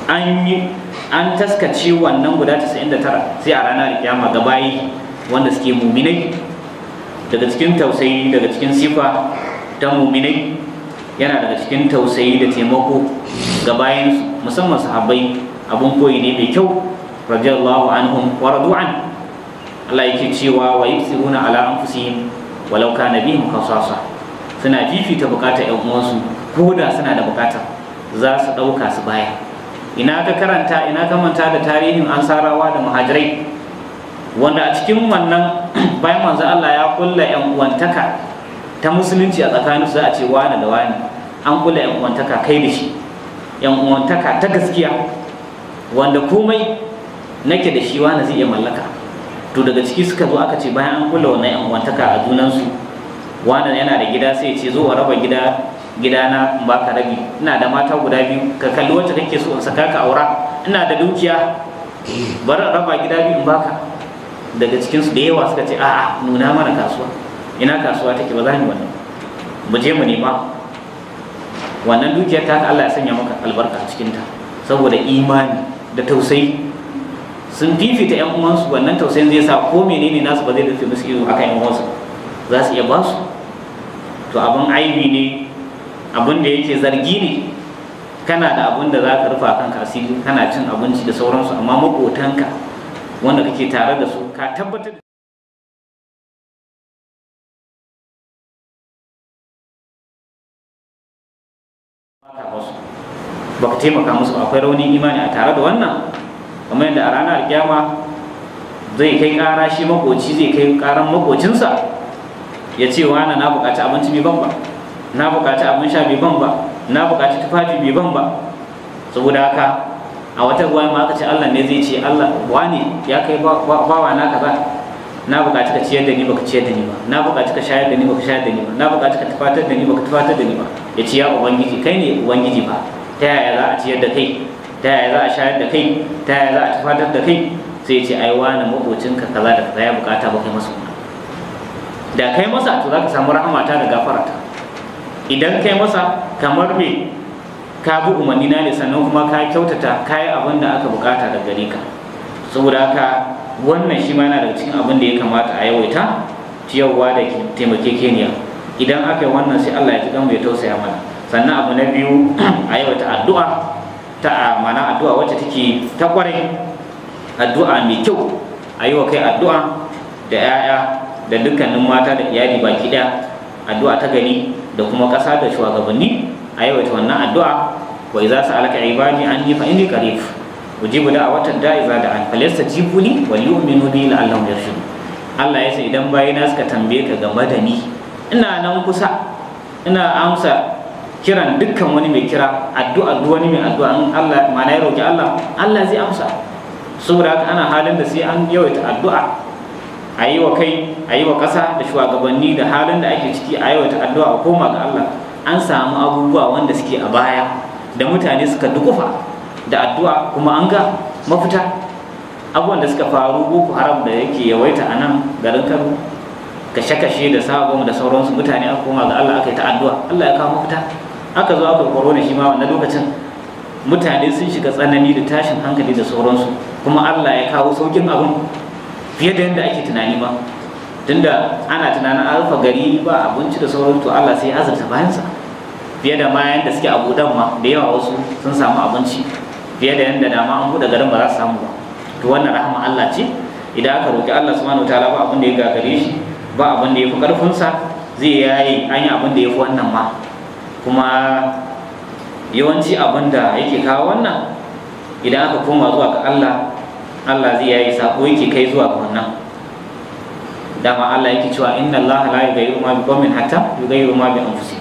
an yi, an taskace wannan guda 99 sai a ranar kiyama ga bayi wanda suke muminai. Daga cikin tausayi, daga cikin sifa ta muminai, yana daga cikin tausayi da taimako ga bayansu, musamman sahabbai, abun koyi ne mai kyau, radiyallahu anhum wa radu an. Allah yake cewa wa yusiruna ala anfusihim walau kana bihim khasasa, suna fifita bukatar ƴan uwansu ko da suna da bukata za su ɗauka su baya. Ina ka karanta, ina ka manta da tarihin ansarawa da muhajirai, wanda a cikin wannan bayan manzo Allah ya kulla ƴan uwantaka ta musulunci a tsakaninsu, za a ce wani da wani An kula yan uwantaka kai da shi, yan uwantaka ta gaskiya wanda komai nake da shi wani zai iya mallaka. To daga ciki suka zo aka ce bayan an kula wannan yan uwantaka a junansu, wannan yana da gida sai ya ce zo a raba gidana in baka rabi, ina da mata guda biyu ka kalli wacce kake so in saka ka aura, ina da dukiya bari in raba gida biyu in baka. Daga cikin su da yawa suka ce a'a nuna mana kasuwa, ina kasuwa take, ba za mu wannan, mu je mu nema wannan dukiyar ta, Allah ya sanya maka albarka a cikin ta. Saboda imani da tausayi sun fifita yan uwansu, wannan tausayin zai sa ko menene nasu ba zai rufe musu ido akan yan uwansu, za su iya ba su. To abin aibi ne, abin da yake zargi ne, kana da abin da za ka rufa kanka asiri, kana cin abinci da sauransu, amma maƙotanka wanda kake tare da su ka tabbatar da baka taimaka musu, akwai raunin imani a tare da wannan. Kamar yadda a ranar alkiyama zai kai ƙara, shi makoci zai kai ƙaran makocinsa ya ce wani na buƙaci abinci bai ban ba, na buƙaci abin sha bai ban ba, na buƙaci tufafi bai ban ba. Saboda haka a wata ruwa ma aka ce Allah ne zai ce Allah wani ya kai bawa na kaza, na buƙaci ka ciyar da ni baka ciyar da ni ba, na buƙaci ka shayar da ni baka shayar da ni ba, na buƙaci ka tufatar da ni baka tufatar da ni ba. Ya ce ya ubangiji kai ne ubangiji ba, ta yaya za a ciyar da kai, ta yaya za a shayar da kai, ta yaya za a tufatar da kai? Sai ya ce ai wani maƙocinka kaza da kaza ya buƙata ba kai masa wannan, da kai masa to za ka samu rahamata da gafarata. Idan kai masa kamar me ka bi umarni na ne, sannan kuma ka kyautata ka yi abin da aka bukata da gare ka. Saboda haka wannan shi ma yana daga cikin abin da ya kamata a yawaita ciyarwa da taimakekeniya. Idan aka yi wannan sai Allah ya ji kanmu ya tausaya mana. Sannan abu na biyu a yawaita addu'a ta mana addu'a wacce take ta kwarai, addu'a mai kyau, a yi wa kai addu'a da 'ya'ya da dukkanin mata da iyali baki ɗaya, addu'a ta gari da kuma ƙasa da shugabanni, a yawaita wannan addu'a. Wa idza sa'alaka ibadi anni fa inni qarib ujibu da'watad da'i idza da'an falyastajibu li wal yu'minu bi la'allahum yarshudun. Allah ya ce idan bayina suka tambaye ka game da ni, ina nan kusa, ina amsa kiran dukkan wani mai kira, addu'a duk wani mai addu'a, in Allah ma'ana ya roki Allah, Allah zai amsa. Saboda haka ana halin da sai an yawaita addu'a, a yi wa kai, a yi wa ƙasa da shugabanni da halin da ake ciki, a yawaita addu'a a koma ga Allah. An samu abubuwa wanda suke a baya da mutane suka dukufa da addu'a kuma an ga mafita. Abubuwan da suka faru, Boko Haram da yake yawaita a nan garin Kano, kashe-kashe da sabon da sauransu, mutane aka koma ga Allah aka yi ta addu'a, Allah ya kawo mafita. Aka zo aka korona shi ma wannan lokacin mutane sun shiga tsanani da tashin hankali da sauransu, kuma Allah ya kawo saukin abun fiye da yadda ake tunani ma. Tunda ana tunanin an rufe gari ba abinci da sauran, to Allah sai ya azurta bayansa fiye da ma yanda suke a buɗan ma, da yawa wasu sun samu abinci fiye da yanda dama an buɗe garin ba za su samu ba. To wannan rahama Allah ce. Idan aka roki Allah subhanahu wataala ba abin da ya gagare shi, ba abin da ya fi ƙarfinsa, zai yayi an yi abin da ya fi wannan ma. Kuma yawanci abin da yake kawo wannan, idan aka koma zuwa ga Allah, Allah zai yayi sako yake kai zuwa ga wannan. Dama Allah yake cewa inna Allah la yughayyiru ma biqaumin hatta yughayyiru ma bi anfusihim.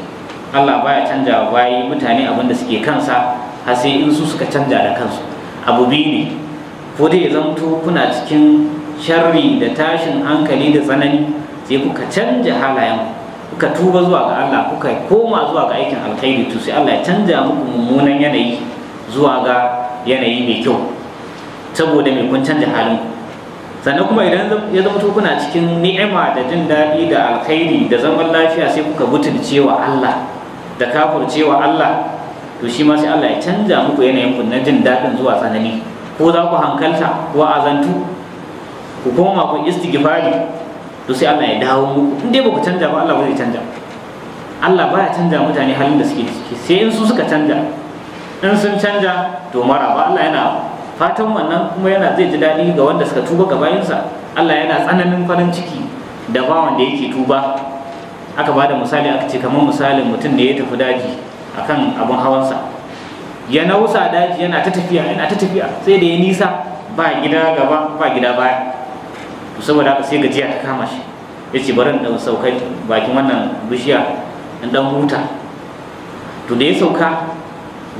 Allah baya canja bayi mutane abin da suke kansa har sai in su suka canja da kansu. Abu biyu ne, ko dai ya zamto kuna cikin sharri da tashin hankali da tsanani, sai kuka canja halayen, kuka tuba zuwa ga Allah, kuka koma zuwa ga aikin alkhairi, to sai Allah ya canja muku mummunan yanayi zuwa ga yanayi mai kyau, saboda mai kun canja halin. Sannan kuma idan ya zama kuna cikin ni'ima da jin daɗi da alkhairi da zaman lafiya, sai kuka butulcewa Allah da kafurcewa Allah, to shi ma sai Allah ya canja muku yanayin ku na jin daɗin zuwa tsanani. Ko za ku hankalta ko azantu ku koma ku istighfari, to sai Allah ya dawo muku. In dai ba ku canja ba, Allah ba zai canja. Allah baya canja mutane halin da suke ciki sai in su suka canja. In sun canja to maraba, Allah yana fatan wannan kuma yana zai ji daɗi ga wanda suka tuba ga bayinsa. Allah yana tsananin farin ciki da bawan da yake tuba. Aka bada misali, aka ce kamar misalin mutum da ya tafi daji akan abun hawansa, ya nausa daji yana ta tafiya yana ta tafiya, sai da ya nisa, ba gida gaba ba gida baya. To saboda haka sai gajiya ta kama shi, ya ce bari in ɗan sauka bakin wannan bishiya in ɗan huta. To da ya sauka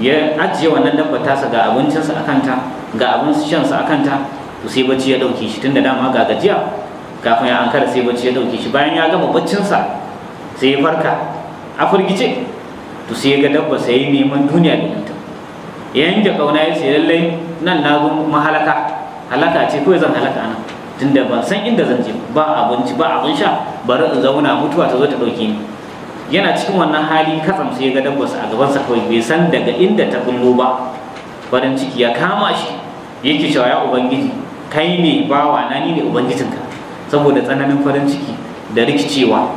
ya ajiye wannan dabba tasa, ga abincinsa a kanta, ga abin shansa a kanta, to sai bacci ya ɗauke shi, tunda dama ga gajiya. Kafin ya ankara sai bacci ya ɗauke shi. Bayan ya gama baccinsa sai ya farka a firgice. To sai ya ga dabba, sai ya neman duniya da ita, ya yanke kauna, ya ce lallai nan na zo mahalaka, halaka ce kawai, zan halaka nan, tunda ban san inda zan je ba, abinci ba, abin sha, bari in zauna mutuwa ta zo ta ɗauke ni. Yana cikin wannan hali, katsam sai ya ga dabbarsa a gabansa kawai, bai san daga inda ta bullo ba. Farin ciki ya kama shi, yake cewa, "Ya Ubangiji, kai ne bawa na, ni ne ubangijinka," saboda tsananin farin ciki da rikicewa.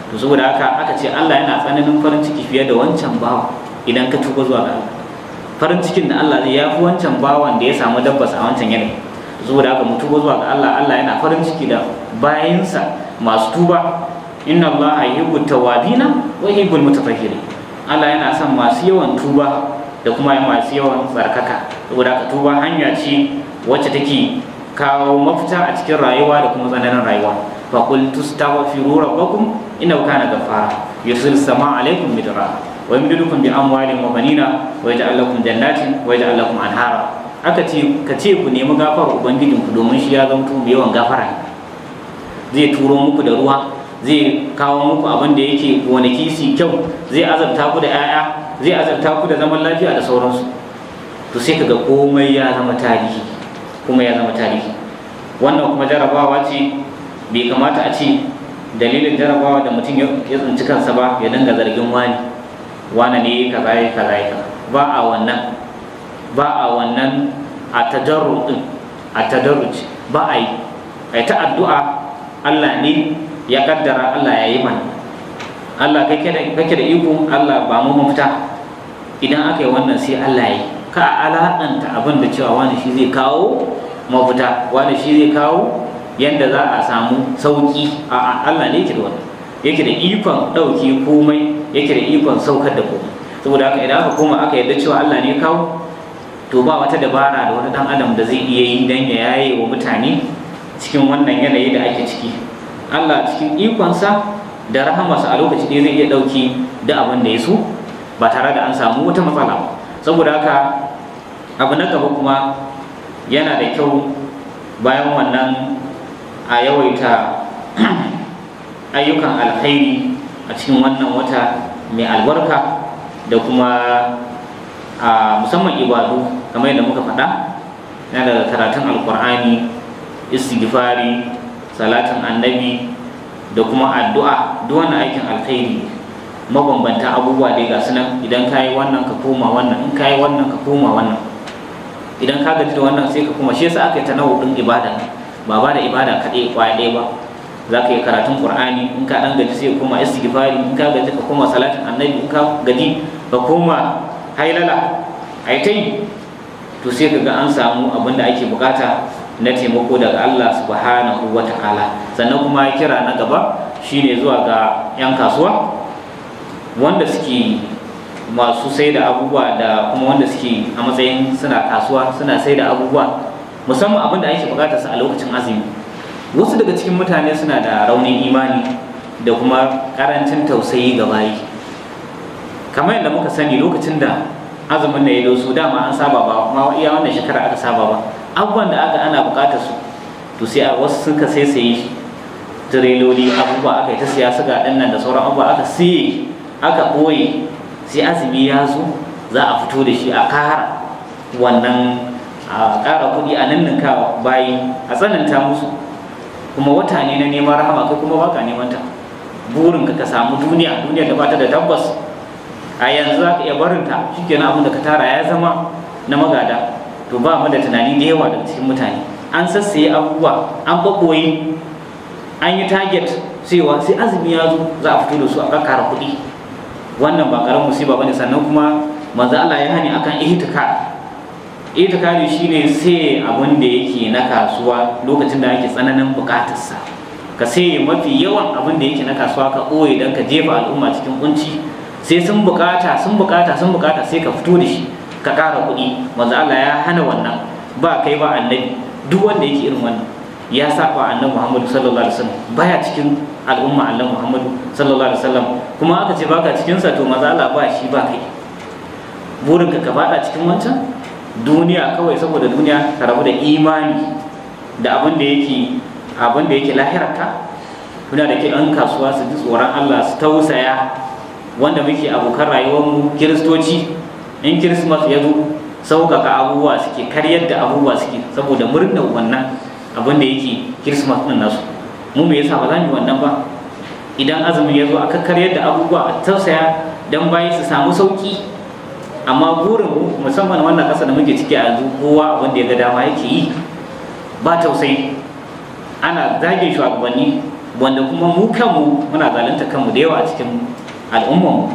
To saboda haka aka ce Allah yana tsananin farin ciki fiye da wancan bawa idan ka tuba zuwa ga Allah. Farin cikin da Allah zai yafi wancan bawan da ya samu dabbasa a wancan yanayi. Saboda haka mu tuba zuwa ga Allah. Allah yana farin ciki da bayinsa masu tuba. Inna Allah yuhibbu tawwabina wa yuhibbul mutatahhirin. Allah yana son masu yawan tuba da kuma masu yawan tsarkaka. Saboda haka tuba hanya ce wacce take kawo mafita a cikin rayuwa da kuma tsananin rayuwa. Fa qultu astaghfiru rabbakum innahu kana ghaffara, yursilis samaa alaykum midrara wa yumdidukum bi amwalin wa banina wa yaj'al lakum jannatin wa yaj'al lakum anhara. Aka ce ka ce ku nemi gafarar ubangijinku, domin shi ya zamto mai yawan gafara, zai turo muku da ruwa, zai kawo muku abin da yake gonaki su kyau, zai azabta ku da 'ya'ya, zai azabta ku da zaman lafiya da sauransu. To sai kaga komai ya zama tarihi, kuma ya zama tarihi. Wannan kuma jarabawa ce. Bai kamata a ce dalilin jarabawa da mutum ya tsinci kansa ba ya dinga zargin wani, wani ne kaza ya kaza ya kaza. Ba a wannan, ba a wannan a tadarru din, a tadarruj ba a yi. Ai ta addu'a, Allah ne ya kaddara, Allah ya yi mana, Allah kake da iko, Allah ba mu mafita. Idan aka yi wannan sai Allah ya yi. Ka alaƙanta abin da cewa wani shi zai kawo mafita, wani shi zai kawo yanda za a samu sauƙi. A Allah ne yake da wannan, yake da ikon ɗauki komai, yake da ikon saukar da komai. Saboda haka idan aka koma aka yarda cewa Allah ne ya kawo, to ba wata dabara da wani ɗan adam da zai iya yi don ya yaye wa mutane cikin wannan yanayi da ake ciki. Allah cikin ikonsa da rahamarsa a lokaci ɗaya zai iya ɗauki da abin da ya so ba tare da an samu wata matsala ba. Saboda haka abu na gaba kuma, yana da kyau bayan wannan a yawaita ayyukan alkhairi a cikin wannan wata mai albarka, da kuma a musamman ibadu kamar yadda muka faɗa, yana daga karatun Alkur'ani, istighfari, salatin Annabi da kuma addu'a. Duk wannan aikin alkhairi, mabambanta abubuwa dai ga sunan. Idan ka yi wannan ka koma wannan, in ka yi wannan ka koma wannan, idan ka gaji da wannan sai ka koma. Shi yasa aka yi tanawu din ibada, ba ba da ibada kaɗai kwaya ɗaya ba. Za ka yi karatun Qur'ani, in ka ɗan gaji sai ka koma istighfari, in ka gaji ka koma salatin Annabi, in ka gaji ka koma hailala, ai ta yi. To sai ka ga an samu abin da ake bukata na taimako daga Allah subhanahu wa ta'ala. Sannan kuma kira na gaba shine zuwa ga 'yan kasuwa wanda suke masu sai da abubuwa, da kuma wanda suke a matsayin suna kasuwa suna sai da abubuwa, musamman abin da ake bukatar sa a lokacin azumi. Wasu daga cikin mutane suna da raunin imani da kuma karancin tausayi ga bayi. Kamar yadda muka sani, lokacin da azumin da ya doso, dama an saba, ba ma iya wannan shekara aka saba ba, abubuwan da aka ana bukatar su, to sai a wasu suka sai sayi tireloli abubuwa, aka yi ta siya suga ɗin nan da sauran abubuwa, aka siye aka ɓoye, sai azumi ya zo za a fito da shi a ƙara wannan, a ƙara kuɗi, a ninninka bayi, a tsananta musu. Kuma wata ne na neman rahama, kai kuma baka neman ta, burin ka samu duniya, duniya da bata da tabbas. A yanzu za ka iya barinta, shikenan, abin da ka tara ya zama na magada. To ba mu da tunani da yawa daga cikin mutane, an sassaye abubuwa, an ɓaɓɓoye, an yi target cewa sai azumi ya zo za a fito da su a kakkara kuɗi. Wannan ba ƙaramin musiba bane. Sannan kuma manzo Allah ya hani akan ihtikar. Ihtikari shine sai abin da yake na kasuwa lokacin da ake tsananin buƙatarsa, ka sai mafi yawan abin da yake na kasuwa ka ɓoye don ka jefa al'umma cikin kunci, sai sun bukata, sun bukata, sun bukata, sai ka fito da shi ka ƙara kuɗi. Manzo Allah ya hana wannan. Ba kai ba Annabi. Duk wanda yake irin wannan ya saba Annabi Muhammadu sallallahu alaihi wasallam, baya cikin al'umma Annabi Muhammadu sallallahu alaihi wasallam. Kuma aka ce baka cikin sa, to maza Allah ba shi ba kai. Burinka ka fada cikin wancan duniya kawai, saboda duniya ka rabu da imani da abin da yake lahirarka. Kuna da ke an kasuwa su ji tsoron Allah, su tausaya wanda muke abokan rayuwarmu kiristoci. In Kirismas ya zo, sauƙaƙa abubuwa suke, karyar da abubuwa suke, saboda murnar wannan abin da yake Kirismas ɗin nasu. Mu me yasa ba za mu yi wannan ba? Idan azumin ya zo, aka karyar da abubuwa, a tausaya don bayi su samu sauƙi. Amma burin mu, musamman wannan ƙasa da muke ciki a yanzu, kowa abin da ya ga dama yake yi, ba tausayi, ana zagin shugabanni, wanda kuma mu kanmu muna zalunta kanmu da yawa a cikin al'ummarmu.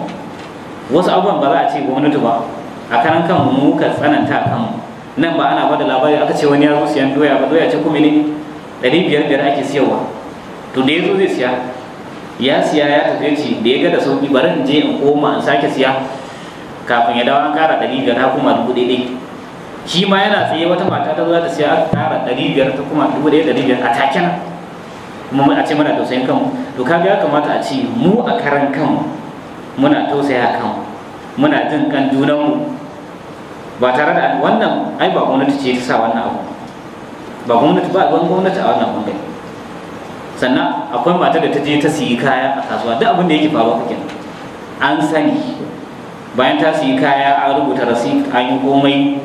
Wasu abubuwan ba za a ce gwamnati ba, a karan kanmu mu ka tsananta kanmu. Nan ba ana bada labari aka ce wani ya zo siyan doya ba, doya ce kuma ne 500 ake siyarwa. To da ya zo zai siya, ya siya ya tafi, ce da ya ga da sauki, bari in je in koma in sake siya. Kafin ya dawo an kara 500, ta koma 1000. Shi ma yana tsaye, wata mata ta zo za ta siya, aka kara 500, ta koma 1500 a take nan. Kuma a ce muna tausayin kanmu. To kaga ya kamata a ce mu a karan kanmu muna tausaya kanmu, muna jin kan junanmu, ba tare da wannan. Ai ba gwamnati ce ta sa wannan abu ba, gwamnati ba wani gwamnati a wannan bangare. Sannan akwai mata da ta je ta siyi kaya a kasuwa, duk abin da yake faruwa kake an sani. Bayan ta siyi kaya, an rubuta receipt, an yi komai,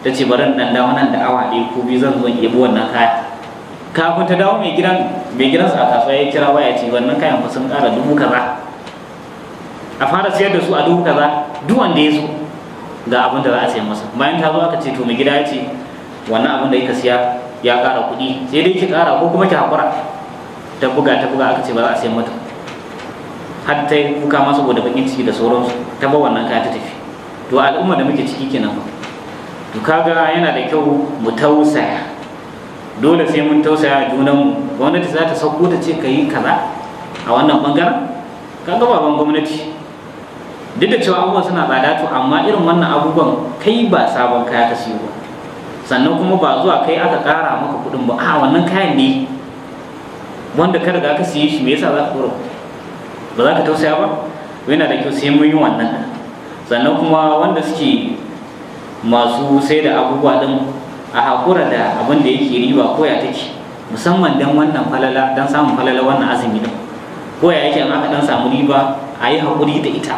ta ce bari dan dawo nan da awa 1 ko 2, zan zo in yabi wannan kaya. Kafin ta dawo, mai gidansa a kasuwa ya kira waya, ce wannan kayan fa sun ƙara 10,000, a fara siyar da su a 10,000, duk wanda ya zo ga abin da za a sayar masa. Bayan ta zo aka ce to mai gida ya ce wannan abin da kika siya ya ƙara kuɗi, sai dai ki ƙara ko kuma ki haƙura. Ta buga ta buga, aka ce ba za a sayar mata. Har ta yi kuka ma saboda baƙin ciki da sauransu, ta bar wannan kaya ta tafi. To al'umma da muke ciki kenan fa. To kaga yana da kyau mu tausaya, dole sai mun tausaya junanmu. Gwamnati za ta sauko ta ce ka yi kaza a wannan bangaren, kaga baban gwamnati, duk da cewa abubuwan suna tsada, to amma irin wannan abubuwan kai ba sabon kaya ka siyo ba, sannan kuma ba zuwa kai aka ƙara maka kuɗin ba, a wannan kayan ne wanda ka riga ka siye shi, me yasa za ka ɗora? Ba za ka tausaya ba? Yana da kyau sai mun yi wannan. Sannan kuma wanda suke masu sai da abubuwa ɗin, a haƙura da abin da yake riba ko ya take, musamman don wannan falala, don samun falala wannan azumi ɗin. Ko ya yake, in aka ɗan samu riba, a yi haƙuri da ita,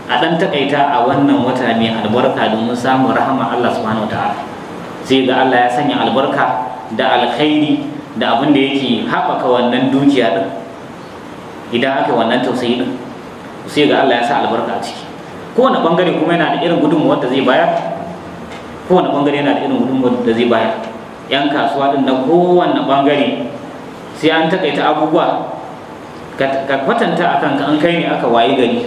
a ɗan taƙaita a wannan wata mai albarka domin samun rahama Allah subhanahu wataala. Sai ga Allah ya sanya albarka da alkhairi da abin da yake haɓaka wannan dukiya ɗin. Idan aka wannan tausayi ɗin, sai ga Allah ya sa albarka a ciki. Kowane ɓangare kuma yana da irin gudunmuwar da zai bayar, kowane ɓangare yana da irin gudunmuwar da zai bayar. Yan kasuwa ɗin na kowane ɓangare sai an taƙaita abubuwa. Ka kwatanta a kanka, an kai ne aka wayi gari.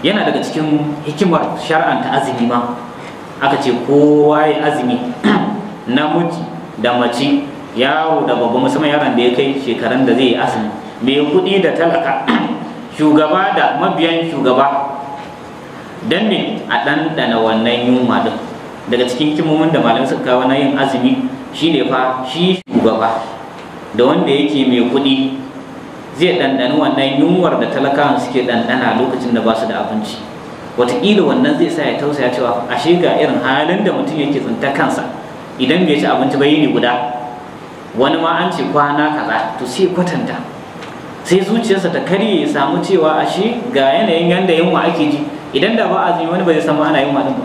Yana daga cikin hikimar shar'anta azumi ma, aka ce kowa ya azumi, namiji da mace, yaro da babba, musamman yaron da ya kai shekarun da zai yi azumi, mai kuɗi da talaka, shugaba da mabiyan shugaba, don me? A ɗanɗana wannan yunwa ɗin. Daga cikin hikimomin da malamai suka kawo na yin azumi shine fa shi shugaba da wanda yake mai kuɗi zai ɗanɗani wannan yunwar da talakawan suke ɗanɗana lokacin da ba su da abinci. Wataƙila wannan zai sa ya tausaya cewa ashe ga irin halin da mutum yake tsinta kansa idan bai ci abinci ba yini guda, wani ma an ce kwana kaza. To sai kwatanta, sai zuciyarsa ta karye, ya samu cewa ashe ga yanayin yanda yunwa ake ji. Idan da ba azumi, wani ba zai san ma ana yunwa din ba,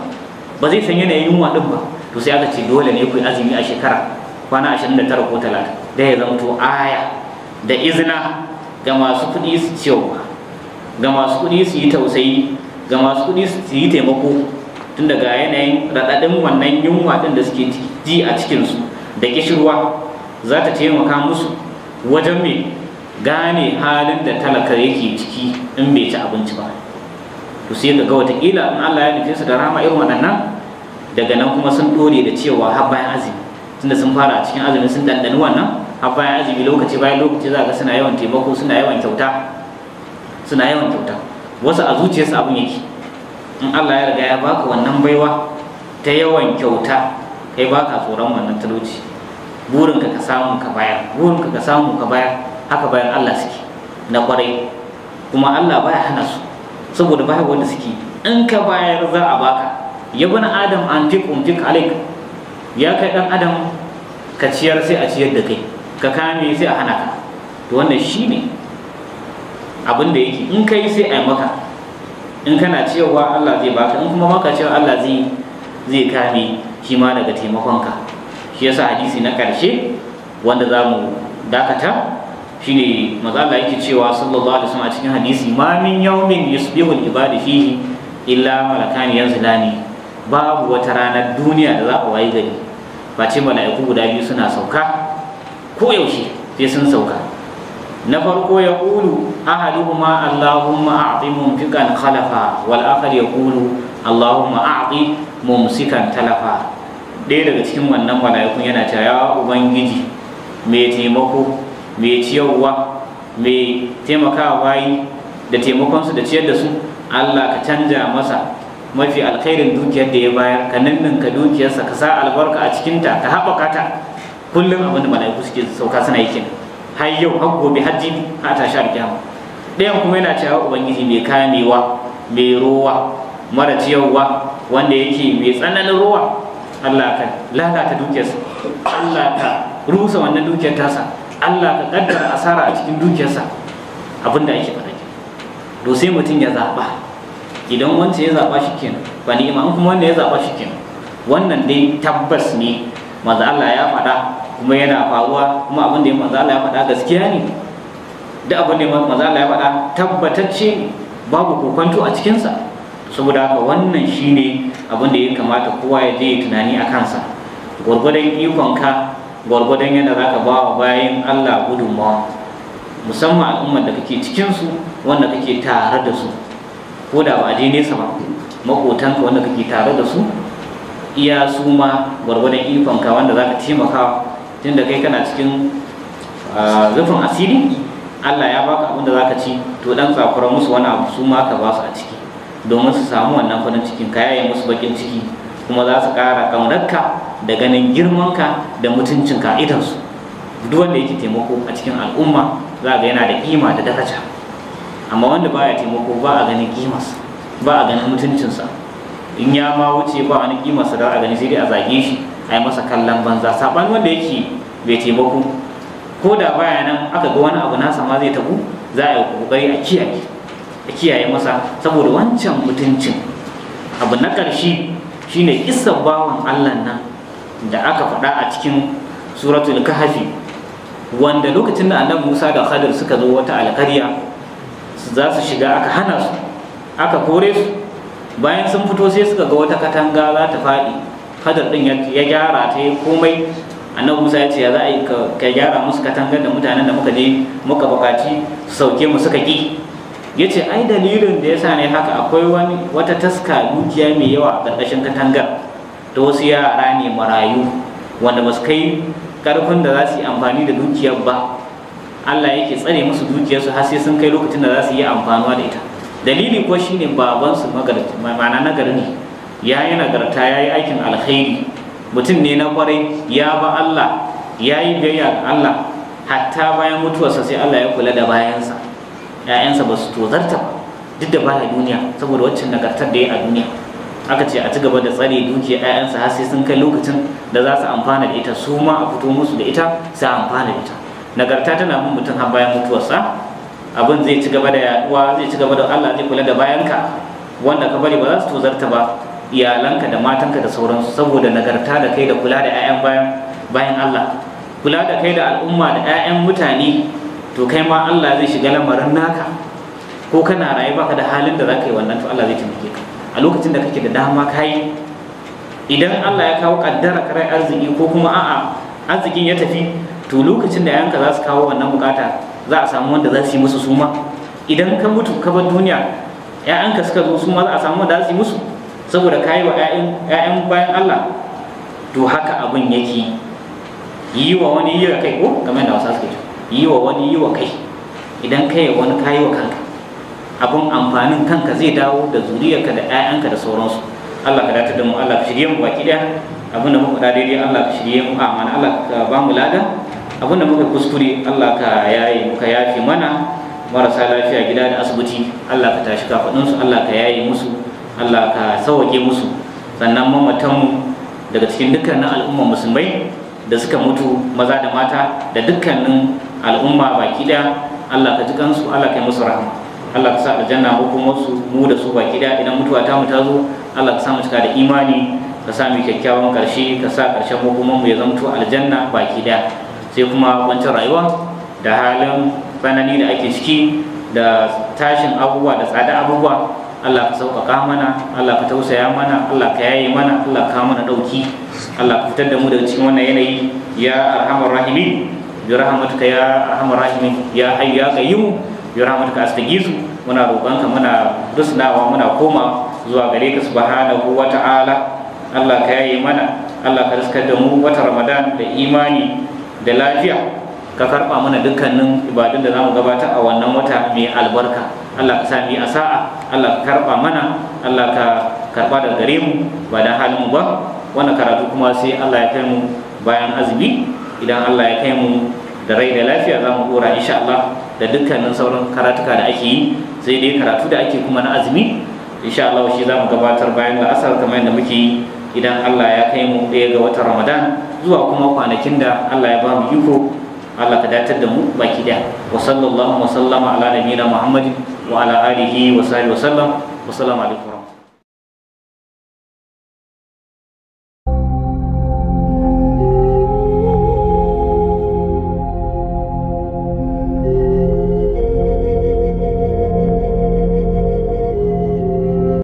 ba zai san yanayin yunwa din ba. To sai aka ce dole ne ku yi azumi a shekara kwana 29 ko 30, da ya zamto aya da izina ga masu kuɗi su ciyarwa, ga masu kuɗi su yi tausayi, ga masu kuɗi su yi taimako, tun daga yanayin raɗaɗin wannan yunwa ɗin da suke ji a cikinsu da ƙishirwa, za ta taimaka musu wajen mai gane halin da talaka yake ciki in bai ci abinci ba. To sai ga wataƙila in Allah ya nufe su da rahama irin waɗannan, daga nan kuma sun ɗore da cewa har bayan azumi, tunda sun fara a cikin azumi sun ɗanɗani wannan, har bayan azumi lokaci bayan lokaci za ga suna yawan taimako, suna yawan kyauta, suna yawan kyauta. Wasu a zuciyarsu abin yake. In Allah ya riga ya baka wannan baiwa ta yawan kyauta, kai baka tsoron wannan talauci. Burinka ka samu ka bayar, burinka ka samu ka bayar. Haka bayan Allah suke na kwarai. Kuma Allah baya hana su saboda baya wanda suke. In ka bayar za a baka. Ya bani adam anfiq unfiq alaik, ya kai dan adam ka ciyar sai a ciyar da kai, ka kame sai a hana ka. To wannan shine abin da yake, in kai sai a yi maka. In kana ciyarwa Allah zai baka, in kuma baka ciyarwa Allah zai kame shi ma daga taimakonka. Shi yasa hadisi na ƙarshe wanda za mu dakata shine manzo Allah yake cewa sallallahu alaihi wasallam a cikin hadisi, ma min yawmin yusbihu al-ibadu fihi illa malakani yanzilani. Babu wata ranar duniya da za a wayi gari face mala'iku guda biyu suna sauka, ko yaushe sai sun sauka. Na farko ya ƙulu ahaduhuma Allahumma a'ti mumfikan khalafa, wal akhar ya ƙulu Allahumma a'ti mumsikan talafa. Ɗaya daga cikin wannan mala'ikun yana cewa, ya ubangiji mai taimako, mai ciyarwa, mai taimakawa bayi da taimakonsu da ciyar da su, Allah ka canja masa mafi alkhairin dukiyar da ya bayar, ka ninninka dukiyarsa, ka sa albarka a cikinta, ka haɓaka ta. Kullum abin da mala'iku suke sauka suna yi kenan, har yau har gobe har jibi har tashi alkiyama. Ɗayan kuma yana cewa, ubangiji mai kamewa, mai rowa, mara ciyarwa, wanda yake mai tsananin rowa, Allah ka lalata dukiyarsa, Allah ka rusa wannan dukiyar tasa, Allah ka kaddara asara a cikin dukiyarsa. Abin da ake faɗa ke. To sai mutum ya zaɓa. Idan wancan ya zaɓa shi kenan ba ni'ima, in kuma wanda ya zaɓa shi kenan. Wannan dai tabbas ne manzo Allah ya faɗa kuma yana faruwa, kuma abin da manzo Allah ya faɗa gaskiya ne. Duk abin da manzo Allah ya faɗa tabbatacce ne, babu kokonto a cikinsa. Saboda haka wannan shine abin da ya kamata kowa ya je tunani a kansa, gwargwadon ikonka, gwargwadon yadda za ka ba wa bayan Allah gudunmawa, musamman al'ummar da kake cikinsu, wanda kake tare da su, ko da ba a je nesa ba, maƙotanka wanda kake tare da su, iya su ma gwargwadon ikonka wanda za ka taimaka. Tunda kai kana cikin rufin asiri, Allah ya baka abin da za ka ci, to dan tsakura musu wani abu su ma ka ba su a ciki, domin su samu wannan farin cikin, ka yaye musu bakin ciki, kuma za su ƙara ƙaunarka da ganin girmanka da mutuncinka a idansu. Duk wanda yake taimako a cikin al'umma za ga yana da kima da daraja, amma wanda baya taimako ba a ganin kimarsa, ba a ganin mutuncinsa. In ya ma wuce ba wani kimarsa da a gani, sai dai a zage shi, a yi masa kallon banza. Saɓanin wanda yake bai taimako, ko da baya nan aka ga wani abu nasa ma zai tabu, za a yi ƙoƙari a kiyaye masa saboda wancan mutuncin. Abu na ƙarshe shine kissar bawan Allah nan da aka faɗa a cikin suratul kahfi, wanda lokacin da annabi Musa da Khadir suka zo wata alƙarya za su shiga, aka hana su, aka kore su. Bayan sun fito sai suka ga wata katanga za ta faɗi. Khadir din ya gyara ta yi komai. Annabi Musa ya ce, ya za a yi ka gyara musu katangar da mutanen da muka je muka buƙaci su sauke mu suka ƙi? Ya ce, ai dalilin da ya sa ne haka, akwai wani wata taska dukiya mai yawa a ƙarƙashin katangar ta wasu yara ne marayu wanda ba su kai ƙarfin da za su yi amfani da dukiyar ba. Allah yake tsare musu dukiyarsu har sai sun kai lokacin da za su yi amfanuwa da ita. Dalili ko shine babansu ma'ana nagari ne, ya yi nagarta, ya yi aikin alkhairi, mutum ne na kwarai, ya ba Allah, ya yi biyayya ga Allah. Hatta bayan mutuwarsa sai Allah ya kula da bayansa, ‘ya'yansa ba su tozarta ba duk da baya duniya, saboda waccan nagartar da ya a duniya. Aka ce a ci gaba da tsare dukiyar ‘ya'yansa har sai sun kai lokacin da za su amfana da ita, su ma a fito musu da ita su amfana da ita. Nagarta tana bin mutum har bayan mutuwarsa, abin zai ci gaba da yaduwa, zai ci gaba da Allah zai kula da bayanka, wanda ka bari ba za su tozarta ba, iyalanka da matanka da sauransu, saboda nagarta da kai da kula da ‘ya'yan bayan Allah, kula da kai da al'umma da ‘ya'yan mutane. To kai ma Allah zai shiga lamarin naka, ko kana raye baka da halin da za ka yi wannan, to Allah zai taimake ka a lokacin da kake da dama kayi. Idan Allah ya kawo kaddara karai arziki, ko kuma a'a arzikin ya tafi, to lokacin da ‘ya'yanka za su kawo wannan bukata, za a samu wanda za su yi musu suma. Idan ka mutu ka bar duniya, ‘ya'yanka suka zo suma za a samu wanda za su yi musu, saboda kayi wa ‘ya'yan bayan Allah. To haka abin yake, yi wa wani yi wa kai, ko kamar da Hausa suke cewa, yi wa wani yi wa kai. Idan kai wani kayi wa kanka, abin amfanin kanka zai dawo da zuriyarka da ‘ya'yanka da sauransu. Allah ka datar da mu, Allah ka shirye mu baki ɗaya. Abin da muka faɗa daidai Allah ka shirye mu, amana Allah ka ba mu lada. Abin da muka kuskure Allah ka yaye mu, ka yafe mana. Marasa lafiya gida da asibiti, Allah ka tashi kafaɗinsu, Allah ka yaye musu, Allah ka sauwake musu. Sannan mamatanmu daga cikin dukkanin al'umma musulmai da suka mutu, maza da mata, da dukkanin al'umma baki ɗaya, Allah ka ji kansu, Allah ka yi musu rahama, Allah ka sa aljanna hukumarsu, mu da su baki ɗaya. Idan mutuwa ta mu ta zo, Allah ka sa mu cika da imani, ka sa mu kyakkyawan ƙarshe, ka sa ƙarshen hukumarmu ya zamto aljanna baki ɗaya. Sai kuma wancan rayuwa da halin tsanani da ake ciki, da tashin abubuwa da tsada abubuwa, Allah ka sauƙaƙa mana, Allah ka tausaya mana, Allah ka yaye mana, Allah ka mana ɗauki, Allah ka fitar da mu daga cikin wannan yanayi, ya arhamar rahimin, bi rahmatuka ya arhamar rahimin, ya hayyu ya qayyum, bi rahmatuka astaghiithu. Muna roƙonka, muna rusnawa, muna koma zuwa gare ka subhanahu wa ta'ala. Allah ka yaye mana, Allah ka riskar da mu wata Ramadan da imani da lafiya, ka karɓa mana dukkanin ibadun da zamu gabatar a wannan wata mai albarka. Allah ka sa mu yi asa'a, Allah ka karɓa mana, Allah ka karɓa daga gare mu ba dan halin mu ba. Wannan karatu kuma sai Allah ya kai mu bayan azumi, idan Allah ya kai mu da rai da lafiya za mu dora insha Allah da dukkanin sauran karatuka da ake yi. Sai dai karatu da ake kuma na azumi insha Allah shi za mu gabatar bayan la'asar kamar yadda muke yi, idan Allah ya kai mu 1 ga watan Ramadan zuwa kuma kwanakin da Allah ya ba mu iko. Allah ka datar da mu baki daya. Wa sallallahu wa sallama ala nabiyina Muhammadin wa ala alihi wa sahbihi wa sallam. Wa assalamu alaikum.